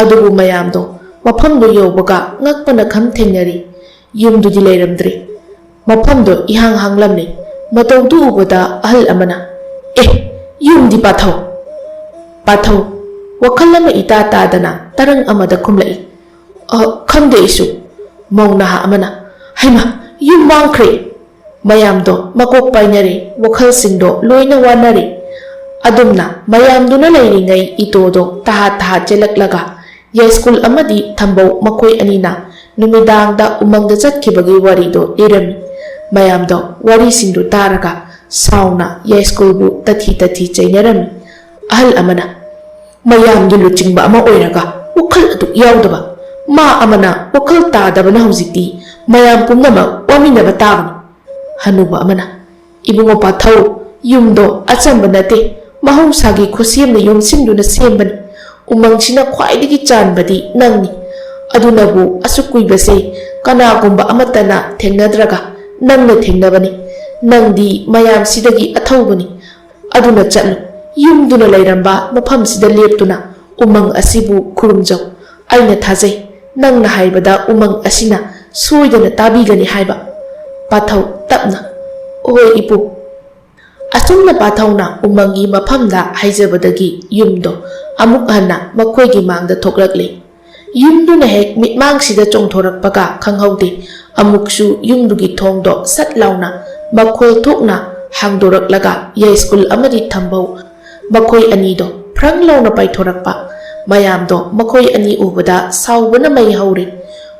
ꯑꯗꯨꯕꯨ ꯃꯌꯥꯝꯗꯣ ꯃꯐꯝꯗꯨ ꯌꯧꯕꯒ ꯉꯛꯄꯅ ꯈꯝ ꯊꯦꯡꯅꯔꯤ꯫ ꯌꯨꯝꯗꯨꯗꯤ ꯂꯩꯔꯝꯗ꯭ꯔꯦ꯫ ꯃꯐꯝꯗꯣ ꯏꯍꯥꯡ ꯍꯥꯡꯂꯝꯃꯤ꯫ ꯃꯇꯧꯗꯨ ꯎꯕꯗ ꯑꯍꯜ ꯑꯃꯅ, "ꯑꯦ, ꯌꯨꯝꯗꯤ ꯄꯥꯊꯧ?" ꯄꯥꯊꯧ, ꯋꯥꯈꯜ ꯑꯃ ꯏꯇꯥ ꯇꯥꯗꯅ ꯇꯔꯪ ꯑꯃꯗ ꯈꯨꯝꯂꯛꯏ, "ꯑ, ꯈꯪꯗꯦ ꯑꯩꯁꯨ꯫" ꯃꯧ ꯅꯍꯥ ꯑꯃꯅ, "ꯍꯩꯃꯥ, ꯌꯨꯝ ꯃꯥꯡꯈ꯭ꯔꯦ!" ꯃꯌꯥꯝꯗꯣ ꯃꯀꯣꯛ ꯄꯥꯏꯅꯔꯦ, ꯋꯥꯈꯜꯁꯤꯡꯗꯣ ꯂꯣꯏꯅ ꯋꯥꯅꯔꯦ꯫ ꯑꯗꯨꯝꯅ ꯃꯌꯥꯝꯗꯨꯅ ꯂꯩꯔꯤꯉꯩ ꯏꯇꯣꯗꯣ ꯇꯍꯥ ꯇꯍꯥ ꯆꯦꯜꯂꯛꯂꯒ ꯌꯥꯏꯁ꯭ꯀꯨꯜ ꯑꯃꯗꯤ ꯊꯝꯕꯧ ꯃꯈꯣꯏ ꯑꯅꯤꯅ ꯅꯨꯃꯤꯗꯥꯡꯗ ꯎꯃꯪꯗ ꯆꯠꯈꯤꯕꯒꯤ ꯋꯥꯔꯤꯗꯣ ꯂꯤꯔꯝꯃꯤ꯫ ꯃꯌꯥꯝꯗꯣ ꯋꯥꯔꯤꯁꯤꯡꯗꯨ ꯇꯥꯔꯒ ꯁꯥꯎꯅ ꯌꯥꯏꯁ꯭ꯀꯨꯜꯕꯨ ꯇꯊꯤ ꯇꯊꯤ ꯆꯩꯅꯔꯝꯃꯤ꯫ ꯑꯍꯜ ꯑꯃꯅ, "ꯃꯌꯥꯝꯒꯤ ꯂꯨꯆꯤꯡꯕ ꯑꯃ ꯑꯣꯏꯔꯒ ꯋꯥꯈꯜ ꯑꯗꯨꯛ ꯌꯥꯎꯗꯕ, ꯃꯥ ꯑꯃꯅ ꯋꯥꯈꯜ ꯇꯥꯗꯕꯅ ꯍꯧꯖꯤꯛꯇꯤ ꯃꯌꯥꯝ ꯄꯨꯝꯅꯃꯛ ꯋꯥꯃꯤꯟꯅꯕ ꯇꯥꯕꯅꯤ꯫" ꯍꯅꯨꯕ ꯑꯃꯅ, "ꯏꯕꯨꯡꯉꯣ ꯄꯥꯊꯧ, ꯌꯨꯝꯗꯣ ꯑꯆꯝꯕ ꯅꯠꯇꯦ, ꯃꯍꯧꯁꯥꯒꯤ ꯈꯨꯠꯁꯦꯝꯅ ꯌꯨꯝꯁꯤꯡꯗꯨꯅ ꯁꯦꯝꯕꯅꯤ꯫ ꯎꯃꯪꯁꯤꯅ ꯈ꯭ꯋꯥꯏꯗꯒꯤ ꯆꯥꯟꯕꯗꯤ ꯅꯪꯅꯤ꯫ ꯑꯗꯨꯅꯕꯨ ꯑꯁꯨꯛ ꯀꯨꯏꯕꯁꯦ ꯀꯅꯥꯒꯨꯝꯕ ꯑꯃꯠꯇꯅ ꯊꯦꯡꯅꯗ꯭ꯔꯒ ꯅꯪꯅ ꯊꯦꯡꯅꯕꯅꯤ꯫ ꯅꯪꯗꯤ ꯃꯌꯥꯝꯁꯤꯗꯒꯤ ꯑꯊꯧꯕꯅꯤ꯫ ꯑꯗꯨꯅ ꯆꯠꯂꯨ, ꯌꯨꯝꯗꯨꯅ ꯂꯩꯔꯝꯕ ꯃꯐꯝꯁꯤꯗ ꯂꯦꯞꯇꯨꯅ ꯎꯃꯪ ꯑꯁꯤꯕꯨ ꯈꯨꯔꯨꯝꯖꯧ꯫ ꯑꯩꯅ ꯊꯥꯖꯩ, ꯅꯪꯅ ꯍꯥꯏꯕꯗ ꯎꯃꯪ ꯑꯁꯤꯅ ꯁꯣꯏꯗꯅ ꯇꯥꯕꯤꯒꯅꯤ" ꯍꯥꯏꯕ꯫ ꯄꯥꯊꯧ ꯇꯞꯅ, "ꯍꯣꯏ ꯏꯄꯨ꯫" ꯑꯁꯨꯝꯅ ꯄꯥꯊꯧꯅ ꯎꯃꯪꯒꯤ ꯃꯐꯝꯗ ꯍꯥꯏꯖꯕꯗꯒꯤ ꯌꯨꯝꯗꯣ ꯑꯃꯨꯛ ꯍꯟꯅ ꯃꯈꯣꯏꯒꯤ ꯃꯥꯡꯗ ꯊꯣꯛꯂꯛꯂꯦ꯫ ꯌꯨꯝꯗꯨꯅ ꯍꯦꯛ ꯃꯤꯠꯃꯥꯡꯁꯤꯗ ꯆꯣꯡꯊꯣꯔꯛꯄꯒ ꯈꯪꯍꯧꯗꯦ, ꯑꯃꯨꯛꯁꯨ ꯌꯨꯝꯗꯨꯒꯤ ꯊꯣꯡꯗꯣ ꯁꯠ ꯂꯥꯎꯅ ꯃꯈꯣꯜ ꯊꯣꯛꯅ ꯍꯥꯡꯗꯣꯔꯛꯂꯒ ꯌꯥꯏꯁ꯭ꯀꯨꯜ ꯑꯃꯗꯤ ꯊꯝꯕꯧ ꯃꯈꯣꯏ ꯑꯅꯤꯗꯣ ꯐ꯭ꯔꯪ ꯂꯥꯎꯅ ꯄꯥꯏꯊꯣꯔꯛꯄ꯫ ꯃꯌꯥꯝꯗꯣ ꯃꯈꯣꯏ ꯑꯅꯤ ꯎꯕꯗ ꯁꯥꯎꯕꯅ ꯃꯩ ꯍꯧꯔꯦ꯫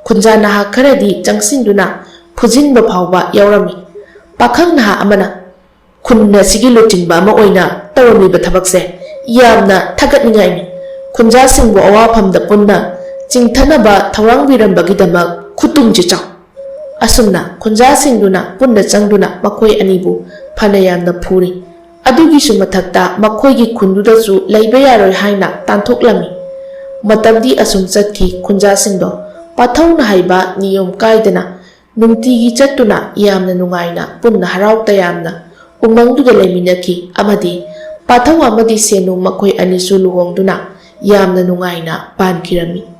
ꯈꯨꯟꯖꯥ ꯅꯍꯥ ꯈꯔꯗꯤ ꯆꯪꯁꯤꯟꯗꯨꯅ ꯐꯨꯖꯤꯟꯕ ꯐꯥꯎꯕ ꯌꯥꯎꯔꯝꯃꯤ꯫ ꯄꯥꯈꯪ ꯅꯍꯥ ꯑꯃꯅ, "ꯈꯨꯟ ꯑꯁꯤꯒꯤ ꯂꯨꯆꯤꯡꯕ ꯑꯃ ꯑꯣꯏꯅ ꯇꯧꯔꯝꯂꯤꯕ ꯊꯕꯛꯁꯦ ꯌꯥꯝꯅ ꯊꯥꯒꯠꯅꯤꯡꯉꯥꯏꯅꯤ꯫ ꯈꯨꯟꯖꯥꯁꯤꯡꯕꯨ ꯑꯋꯥꯐꯝꯗ ꯄꯨꯟꯅ ꯆꯤꯡꯊꯅꯕ ꯊꯧꯔꯥꯡꯕꯤꯔꯝꯕꯒꯤꯗꯃꯛ ꯈꯨꯇꯨꯝꯁꯤ ꯆꯥꯎ꯫" ꯑꯁꯨꯝꯅ ꯈꯨꯟꯖꯥꯁꯤꯡꯗꯨꯅ ꯄꯨꯟꯅ ꯆꯪꯗꯨꯅ ꯃꯈꯣꯏ ꯑꯅꯤꯕꯨ ꯐꯅ ꯌꯥꯝꯅ ꯐꯨꯔꯤ꯫ ꯑꯗꯨꯒꯤꯁꯨ ꯃꯊꯛꯇ ꯃꯈꯣꯏꯒꯤ ꯈꯨꯟꯗꯨꯗꯁꯨ ꯂꯩꯕ ꯌꯥꯔꯣꯏ ꯍꯥꯏꯅ ꯇꯥꯟꯊꯣꯛꯂꯝꯃꯤ꯫ ꯃꯇꯝꯗꯤ ꯑꯁꯨꯝ ꯆꯠꯈꯤ꯫ ꯈꯨꯟꯖꯥꯁꯤꯡꯗꯣ ꯄꯥꯊꯧꯅ ꯍꯥꯏꯕ ꯅꯤꯌꯣꯝ ꯀꯥꯏꯗꯅ ꯅꯨꯡꯇꯤꯒꯤ ꯆꯠꯇꯨꯅ ꯌꯥꯝꯅ ꯅꯨꯡꯉꯥꯏꯅ ꯄꯨꯟꯅ ꯍꯔꯥꯎ ꯇꯌꯥꯝꯅ ꯎꯃꯪꯗꯨꯗ ꯂꯩꯃꯤꯟꯅꯈꯤ ꯑꯃꯗꯤ ꯄꯥꯊꯧ ꯑꯃꯗꯤ ꯁꯦꯅꯨ ꯃꯈꯣꯏ ꯑꯅꯤꯁꯨ ꯂꯨꯍꯣꯡꯗꯨꯅ ꯌꯥꯝꯅ ꯅꯨꯡꯉꯥꯏꯅ ꯄꯥꯟꯈꯤꯔꯝꯃꯤ꯫